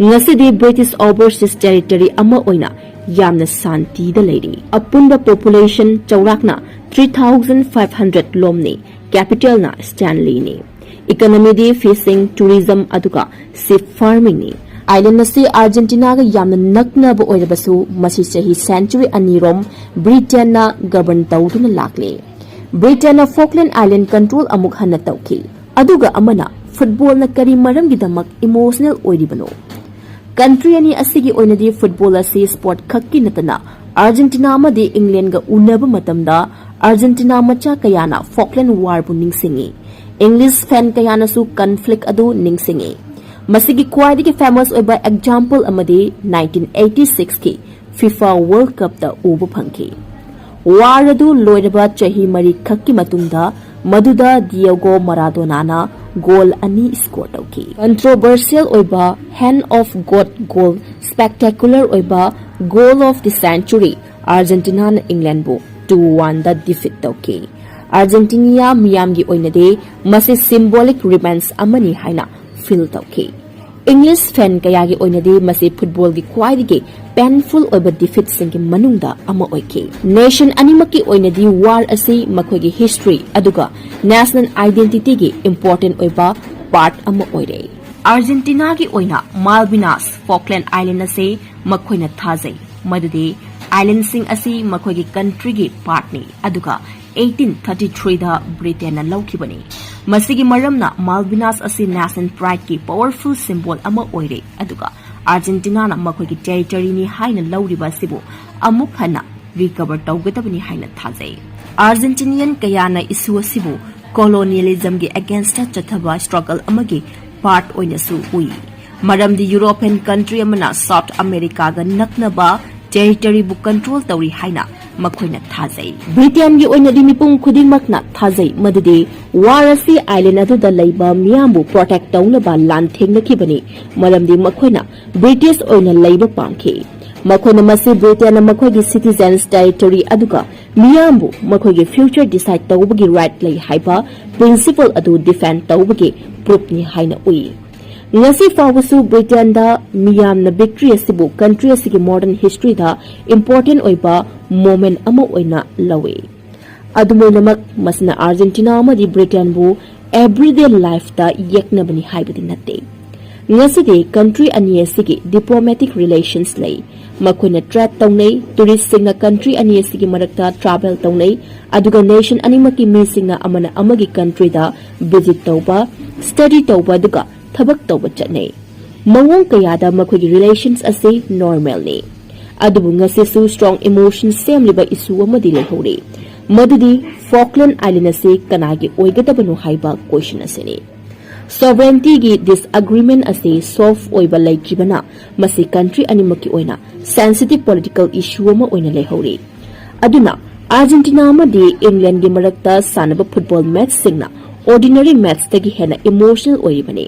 ꯉꯁꯤꯗꯤ British overseas territory ꯑꯃ ꯑꯣꯏꯅ ꯌꯥꯝꯅ ꯁꯥꯟꯇꯤꯗ ꯂꯩꯔꯤ꯫ ꯑꯄꯨꯟꯕ population ꯆꯥꯎꯔꯥꯛꯅ three thousand five hundred ꯂꯣꯝꯅꯤ꯫ Capitalꯅ Stanleyꯅꯤ꯫ Economyꯗꯤ fishing, tourism ꯑꯗꯨꯒ sheep farmingꯅꯤ꯫ Island ꯑꯁꯤ Argentinaꯒ ꯌꯥꯝꯅ ꯅꯛꯅꯕ ꯑꯣꯏꯔꯕꯁꯨ ꯃꯁꯤ ꯆꯍꯤ century ꯑꯅꯤꯔꯣꯝ Britainꯅ govern ꯇꯧꯗꯨꯅ ꯂꯥꯛꯂꯤ꯫ Britainꯅ Falkland Island control ꯑꯃꯨꯛ ꯍꯟꯅ ꯇꯧꯈꯤ꯫ ꯑꯗꯨꯒ ꯑꯃꯅ footballꯅ ꯀꯔꯤ ꯃꯔꯝꯒꯤꯗꯃꯛ emotional ꯑꯣꯏꯔꯤꯕꯅꯣ? Country ꯑꯅꯤ ꯑꯁꯤꯒꯤ ꯑꯣꯏꯅꯗꯤ football ꯑꯁꯤ sport ꯈꯛꯀꯤ ꯅꯠꯇꯅ Argentina ꯑꯃꯗꯤ Englandꯒ ꯎꯅꯕ ꯃꯇꯝꯗ Argentina ꯃꯆꯥ ꯀꯌꯥꯅ Falkland Warꯕꯨ ꯅꯤꯡꯁꯤꯡꯏ꯫ English fan ꯀꯌꯥꯅꯁꯨ conflict ꯑꯗꯨ ꯅꯤꯡꯁꯤꯡꯏ꯫ ꯃꯁꯤꯒꯤ ꯈ꯭ꯋꯥꯏꯗꯒꯤ famous ꯑꯣꯏꯕ example ꯑꯃꯗꯤ nineteen eighty sixꯀꯤ FIFA World Cupꯇ ꯎꯕ ꯐꯪꯈꯤ꯫ ꯋꯥꯔ ꯑꯗꯨ ꯂꯣꯏꯔꯕ ꯆꯍꯤ ꯃꯔꯤ ꯈꯛꯀꯤ ꯃꯇꯨꯡꯗ ꯃꯗꯨꯗ ꯗꯤꯌꯣꯒꯣ ꯃꯔꯥꯗꯣꯅꯥꯅ ꯒꯣꯜ ꯑꯅꯤ ꯁ꯭ꯀꯣꯔ ꯇꯧꯈꯤ꯫ ꯀꯟꯇ꯭ꯔꯣꯚꯔꯁꯤꯌꯦꯜ ꯑꯣꯏꯕ ꯍꯦꯟ ꯑꯣꯐ ꯒꯣꯗ ꯒꯣꯜ, ꯁ꯭ꯄꯦꯛꯇꯦꯀꯨꯂꯔ ꯑꯣꯏꯕ ꯒꯣꯜ ꯑꯣꯐ ꯗꯤ ꯁꯦꯟꯆꯨꯔꯤ, ꯑꯥꯔꯖꯦꯟꯇꯤꯅꯥꯅ ꯏꯪꯂꯦꯟꯕꯨ ꯇꯨ ꯋꯥꯟꯗ ꯗꯤꯐꯤꯠ ꯇꯧꯈꯤ꯫ ꯑꯥꯔꯖꯦꯟꯇꯤꯅꯤꯌꯥ ꯃꯤꯌꯥꯝꯒꯤ ꯑꯣꯏꯅꯗꯤ ꯃꯁꯤ ꯁꯤꯝꯕꯣꯂꯤꯛ ꯔꯤꯚꯦꯟꯖ ꯑꯃꯅꯤ ꯍꯥꯏꯅ ꯐꯤꯜ ꯇꯧꯈꯤ꯫ ꯏꯪꯂꯤꯁ ꯐꯦꯟ ꯀꯌꯥꯒꯤ ꯑꯣꯏꯅꯗꯤ ꯃꯁꯤ ꯐꯨꯠꯕꯣꯜꯒꯤ ꯈ꯭ꯋꯥꯏꯗꯒꯤ ꯄꯦꯟꯐꯨꯜ ꯑꯣꯏꯕ ꯗꯤꯐꯤꯠꯁꯤꯡꯒꯤ ꯃꯅꯨꯡꯗ ꯑꯃ ꯑꯣꯏꯈꯤ꯫ ꯅꯦꯁꯟ ꯑꯅꯤꯃꯛꯀꯤ ꯑꯣꯏꯅꯗꯤ ꯋꯥꯔ ꯑꯁꯤ ꯃꯈꯣꯏꯒꯤ ꯍꯤꯁꯇ꯭ꯔꯤ ꯑꯗꯨꯒ ꯅꯦꯁꯅꯦꯜ ꯑꯥꯏꯗꯦꯟꯇꯤꯇꯤꯒꯤ ꯏꯝꯄꯣꯔꯇꯦꯟ ꯑꯣꯏꯕ ꯄꯥꯔꯠ ꯑꯃ ꯑꯣꯏꯔꯦ꯫ ꯑꯥꯔꯖꯦꯟꯇꯤꯅꯥꯒꯤ ꯑꯣꯏꯅ ꯃꯥꯜꯕꯤꯅꯥꯁ, ꯐꯣꯛꯂꯦꯟ ꯑꯥꯏꯂꯦꯟ ꯑꯁꯤ ꯃꯈꯣꯏꯅ ꯊꯥꯖꯩ ꯃꯗꯨꯗꯤ ꯑꯥꯏꯂꯦꯟꯁꯤꯡ ꯑꯁꯤ ꯃꯈꯣꯏꯒꯤ ꯀꯟꯇ꯭ꯔꯤꯒꯤ ꯄꯥꯔꯠꯅꯤ, ꯑꯗꯨꯒ ꯑꯩꯠꯇꯤꯟ ꯊꯥꯔꯇꯤ ꯊ꯭ꯔꯤꯗ ꯕ꯭ꯔꯤꯇꯦꯟꯅ ꯂꯧꯈꯤꯕꯅꯤ꯫ ꯃꯁꯤꯒꯤ ꯃꯔꯝꯅ ꯃꯥꯜꯕꯤꯅꯥꯁ ꯑꯁꯤ ꯅꯦꯁꯅꯦꯜ ꯄ꯭ꯔꯥꯏꯗꯀꯤ ꯄꯥꯋꯔꯐꯨꯜ ꯁꯤꯝꯕꯣꯜ ꯑꯃ ꯑꯣꯏꯔꯦ, ꯑꯗꯨꯒ ꯑꯥꯔꯖꯦꯟꯇꯤꯅꯥꯅ ꯃꯈꯣꯏꯒꯤ ꯇꯦꯔꯤꯇꯣꯔꯤꯅꯤ ꯍꯥꯏꯅ ꯂꯧꯔꯤꯕ ꯑꯁꯤꯕꯨ ꯑꯃꯨꯛ ꯍꯟꯅ ꯔꯤꯀꯚꯔ ꯇꯧꯒꯗꯕꯅꯤ ꯍꯥꯏꯅ ꯊꯥꯖꯩ꯫ ꯑꯥꯔꯖꯦꯟꯇꯤꯅꯤꯌꯟ ꯀꯌꯥꯅ ꯏꯁꯨ ꯑꯁꯤꯕꯨ ꯀꯣꯂꯣꯅꯤꯌꯦꯂꯤꯖꯝꯒꯤ ꯑꯦꯒꯦꯟꯁꯇ ꯆꯠꯊꯕ ꯁ꯭ꯇ꯭ꯔꯒꯜ ꯑꯃꯒꯤ ꯄꯥꯔꯠ ꯑꯣꯏꯅꯁꯨ ꯎꯏ, ꯃꯔꯝꯗꯤ ꯌꯨꯔꯣꯄꯤꯌꯟ ꯀꯟꯇ꯭ꯔꯤ ꯑꯃꯅ ꯁꯥꯎꯊ ꯑꯃꯦꯔꯤꯀꯥꯒ ꯅꯛꯅꯕ ꯇꯦꯔꯤꯇꯣꯔꯤꯕꯨ ꯀꯟꯇ꯭ꯔꯣꯜ ꯇꯧꯔꯤ ꯍꯥꯏꯅ ꯃꯈꯣꯏꯅ ꯊꯥꯖꯩ꯫ ꯕ꯭ꯔꯤꯇꯦꯟꯒꯤ ꯑꯣꯏꯅꯗꯤ ꯃꯤꯄꯨꯝ ꯈꯨꯗꯤꯡꯃꯛꯅ ꯊꯥꯖꯩ ꯃꯗꯨꯗꯤ ꯋꯥꯔ ꯑꯁꯤ ꯑꯥꯏꯂꯦꯟ ꯑꯗꯨꯗ ꯂꯩꯕ ꯃꯤꯌꯥꯝꯕꯨ ꯄ꯭ꯔꯣꯇꯦꯛ ꯇꯧꯅꯕ ꯂꯥꯟꯊꯦꯡꯅꯈꯤꯕꯅꯤ, ꯃꯔꯝꯗꯤ ꯃꯈꯣꯏꯅ ꯕ꯭ꯔꯤꯇꯤꯁ ꯑꯣꯏꯅ ꯂꯩꯕ ꯄꯥꯝꯈꯤ꯫ ꯃꯈꯣꯏꯅ ꯃꯁꯤ ꯕ꯭ꯔꯤꯇꯦꯟꯅ ꯃꯈꯣꯏꯒꯤ ꯁꯤꯇꯤꯖꯦꯟꯁ, ꯇꯦꯔꯤꯇꯣꯔꯤ ꯑꯗꯨꯒ ꯃꯤꯌꯥꯝꯕꯨ ꯃꯈꯣꯏꯒꯤ ꯐ꯭ꯌꯨꯆꯔ ꯗꯤꯁꯥꯏꯗ ꯇꯧꯕꯒꯤ ꯔꯥꯏꯠ ꯂꯩ ꯍꯥꯏꯕ ꯄ꯭ꯔꯤꯟꯁꯤꯄꯜ ꯑꯗꯨ ꯗꯤꯐꯦꯟꯗ ꯇꯧꯕꯒꯤ ꯄ꯭ꯔꯨꯐꯅꯤ ꯍꯥꯏꯅ ꯎꯏ꯫ ꯉꯁꯤ ꯐꯥꯎꯕꯁꯨ ꯕ꯭ꯔꯤꯇꯦꯟꯗ ꯃꯤꯌꯥꯝꯅ ꯚꯤꯛꯇ꯭ꯔꯤ ꯑꯁꯤꯕꯨ ꯀꯟꯇ꯭ꯔꯤ ꯑꯁꯤꯒꯤ ꯃꯣꯗꯔꯟ ꯍꯤꯁꯇ꯭ꯔꯤꯗ ꯏꯝꯄꯣꯔꯇꯦꯟ ꯑꯣꯏꯕ ꯃꯣꯃꯦꯟ ꯑꯃ ꯑꯣꯏꯅ ꯂꯧꯏ꯫ ꯑꯗꯨꯝ ꯑꯣꯏꯅꯃꯛ, ꯃꯁꯤꯅ ꯑꯥꯔꯖꯦꯟꯇꯤꯅꯥ ꯑꯃꯗꯤ ꯕ꯭ꯔꯤꯇꯦꯟꯕꯨ ꯑꯦꯚ꯭ꯔꯤꯗꯦ ꯂꯥꯏꯐꯇ ꯌꯦꯛꯅꯕꯅꯤ ꯍꯥꯏꯕꯗꯤ ꯅꯠꯇꯦ꯫ ꯉꯁꯤꯗꯤ ꯀꯟꯇ꯭ꯔꯤ ꯑꯅꯤ ꯑꯁꯤꯒꯤ ꯗꯤꯄ꯭ꯂꯣꯃꯦꯇꯤꯛ ꯔꯤꯂꯦꯁꯟꯁ ꯂꯩ꯫ ꯃꯈꯣꯏꯅ ꯇ꯭ꯔꯦꯗ ꯇꯧꯅꯩ, ꯇꯨꯔꯤꯁ꯭ꯠꯁꯤꯡꯅ ꯀꯟꯇ꯭ꯔꯤ ꯑꯅꯤ ꯑꯁꯤꯒꯤ ꯃꯔꯛꯇ ꯇ꯭ꯔꯥꯚꯦꯜ ꯇꯧꯅꯩ, ꯑꯗꯨꯒ ꯅꯦꯁꯟ ꯑꯅꯤꯃꯛꯀꯤ ꯃꯤꯁꯤꯡꯅ ꯑꯃꯅ ꯑꯃꯒꯤ ꯀꯟꯇ꯭ꯔꯤꯗ ꯚꯤꯖꯤꯠ ꯇꯧꯕ, ꯁ꯭ꯇꯗꯤ ꯇꯧꯕ, ꯑꯗꯨꯒ ꯊꯕꯛ ꯇꯧꯕ ꯆꯠꯅꯩ꯫ ꯃꯑꯣꯡ ꯀꯌꯥꯗ ꯃꯈꯣꯏꯒꯤ ꯔꯤꯂꯦꯁꯟꯁ ꯑꯁꯤ ꯅꯣꯔꯃꯦꯜꯅꯤ꯫ ꯑꯗꯨꯕꯨ ꯉꯁꯤꯁꯨ ꯁ꯭ꯇ꯭ꯔꯣꯡ ꯏꯃꯣꯁꯟ ꯁꯦꯝꯂꯤꯕ ꯏꯁꯨ ꯑꯃꯗꯤ ꯂꯩꯍꯧꯔꯤ, ꯃꯗꯨꯗꯤ ꯐꯣꯛꯂꯦꯟ ꯑꯥꯏꯂꯦꯟ ꯑꯁꯤ ꯀꯅꯥꯒꯤ ꯑꯣꯏꯒꯗꯕꯅꯣ ꯍꯥꯏꯕ ꯀꯣꯏꯁꯟ ꯑꯁꯤꯅꯤ꯫ ꯁꯣꯚꯔꯦꯟꯇꯤꯒꯤ ꯗꯤꯁꯑꯦꯒ꯭ꯔꯤꯃꯦꯟ ꯑꯁꯤ ꯁꯣꯜꯚ ꯑꯣꯏꯕ ꯂꯩꯇ꯭ꯔꯤꯕꯅ, ꯃꯁꯤ ꯀꯟꯇ꯭ꯔꯤ ꯑꯅꯤꯃꯛꯀꯤ ꯑꯣꯏꯅ ꯁꯦꯟꯁꯤꯇꯤꯚ ꯄꯣꯂꯤꯇꯤꯀꯦꯜ ꯏꯁꯨ ꯑꯃ ꯑꯣꯏꯅ ꯂꯩꯍꯧꯔꯤ꯫ ꯑꯗꯨꯅ ꯑꯥꯔꯖꯦꯟꯇꯤꯅꯥ ꯑꯃꯗꯤ ꯏꯪꯂꯦꯟꯒꯤ ꯃꯔꯛꯇ ꯁꯥꯟꯅꯕ ꯐꯨꯠꯕꯣꯜ ꯃꯦꯠꯆꯁꯤꯡꯅ ꯑꯣꯔꯗꯤꯅꯔꯤ ꯃꯦꯠꯆꯇꯒꯤ ꯍꯦꯟꯅ ꯏꯃꯣꯁꯅꯦꯜ ꯑꯣꯏꯔꯤꯕꯅꯤ꯫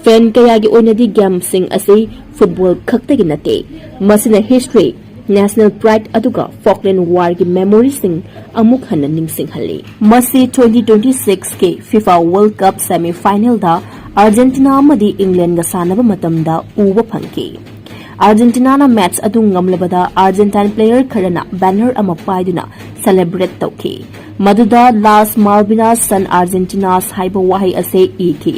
ꯐꯦꯟ ꯀꯌꯥꯒꯤ ꯑꯣꯏꯅꯗꯤ ꯒꯦꯝꯁꯤꯡ ꯑꯁꯤ ꯐꯨꯠꯕꯣꯜ ꯈꯛꯇꯒꯤ ꯅꯠꯇꯦ, ꯃꯁꯤꯅ ꯍꯤꯁꯇ꯭ꯔꯤ, ꯅꯦꯁꯅꯦꯜ ꯄ꯭ꯔꯥꯏꯗ ꯑꯗꯨꯒ ꯐꯣꯛꯂꯦꯟ ꯋꯥꯔꯒꯤ ꯃꯦꯃꯣꯔꯤꯁꯤꯡ ꯑꯃꯨꯛ ꯍꯟꯅ ꯅꯤꯡꯁꯤꯡꯍꯜꯂꯤ꯫ ꯃꯁꯤ twenty twenty six ꯀꯤ FIFA World Cup semi final ꯗ ꯑꯥꯔꯖꯦꯟꯇꯤꯅꯥ ꯑꯃꯗꯤ ꯏꯪꯂꯦꯟꯒ ꯁꯥꯟꯅꯕ ꯃꯇꯝꯗ ꯎꯕ ꯐꯪꯈꯤ꯫ ꯑꯥꯔꯖꯦꯟꯇꯤꯅꯥꯅ ꯃꯦꯠꯆ ꯑꯗꯨ ꯉꯝꯂꯕꯗ ꯑꯥꯔꯖꯦꯟꯇꯥꯏꯟ ꯄ꯭ꯂꯦꯌꯔ ꯈꯔꯅ ꯕꯦꯅꯔ ꯑꯃ ꯄꯥꯏꯗꯨꯅ ꯁꯦꯂꯦꯕ꯭ꯔꯦꯠ ꯇꯧꯈꯤ, ꯃꯗꯨꯗ "Las Malvinas son Argentinas" ꯍꯥꯏꯕ ꯋꯥꯍꯩ ꯑꯁꯤ ꯏꯈꯤ꯫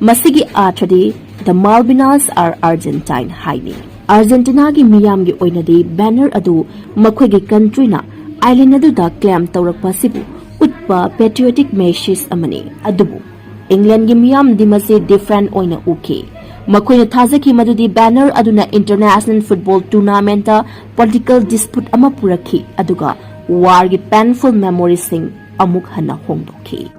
ꯃꯁꯤꯒꯤ ꯑꯥꯔꯊꯗꯤ "The Malvinas are Argentine" ꯍꯥꯏꯅꯤ꯫ ꯑꯥꯔꯖꯦꯟꯇꯤꯅꯥꯒꯤ ꯃꯤꯌꯥꯝꯒꯤ ꯑꯣꯏꯅꯗꯤ ꯕꯦꯅꯔ ꯑꯗꯨ ꯃꯈꯣꯏꯒꯤ ꯀꯟꯇ꯭ꯔꯤꯅ ꯑꯥꯏꯂꯦꯟ ꯑꯗꯨꯗ ꯀ꯭ꯂꯦꯝ ꯇꯧꯔꯛꯄ ꯑꯁꯤꯕꯨ ꯎꯠꯄ ꯄꯦꯇ꯭ꯔꯤꯌꯣꯇꯤꯛ ꯃꯦꯁꯦꯖ ꯑꯃꯅꯤ꯫ ꯑꯗꯨꯕꯨ ꯏꯪꯂꯦꯟꯒꯤ ꯃꯤꯌꯥꯝꯗꯤ ꯃꯁꯤ ꯗꯤꯐ꯭ꯔꯦꯟ ꯑꯣꯏꯅ ꯎꯈꯤ꯫ ꯃꯈꯣꯏꯅ ꯊꯥꯖꯈꯤ ꯃꯗꯨꯗꯤ ꯕꯦꯅꯔ ꯑꯗꯨꯅ ꯏꯟꯇꯔꯅꯦꯁꯅꯦꯜ ꯐꯨꯠꯕꯣꯜ ꯇꯨꯔꯅꯥꯃꯦꯟꯠꯇ ꯄꯣꯂꯤꯇꯤꯀꯦꯜ ꯗꯤꯁꯄ꯭ꯌꯨꯠ ꯑꯃ ꯄꯨꯔꯛꯈꯤ, ꯑꯗꯨꯒ ꯋꯥꯔꯒꯤ ꯄꯦꯟꯐꯨꯜ ꯃꯦꯃꯣꯔꯤꯁꯤꯡ ꯑꯃꯨꯛ ꯍꯟꯅ ꯍꯣꯡꯗꯣꯛꯈꯤ꯫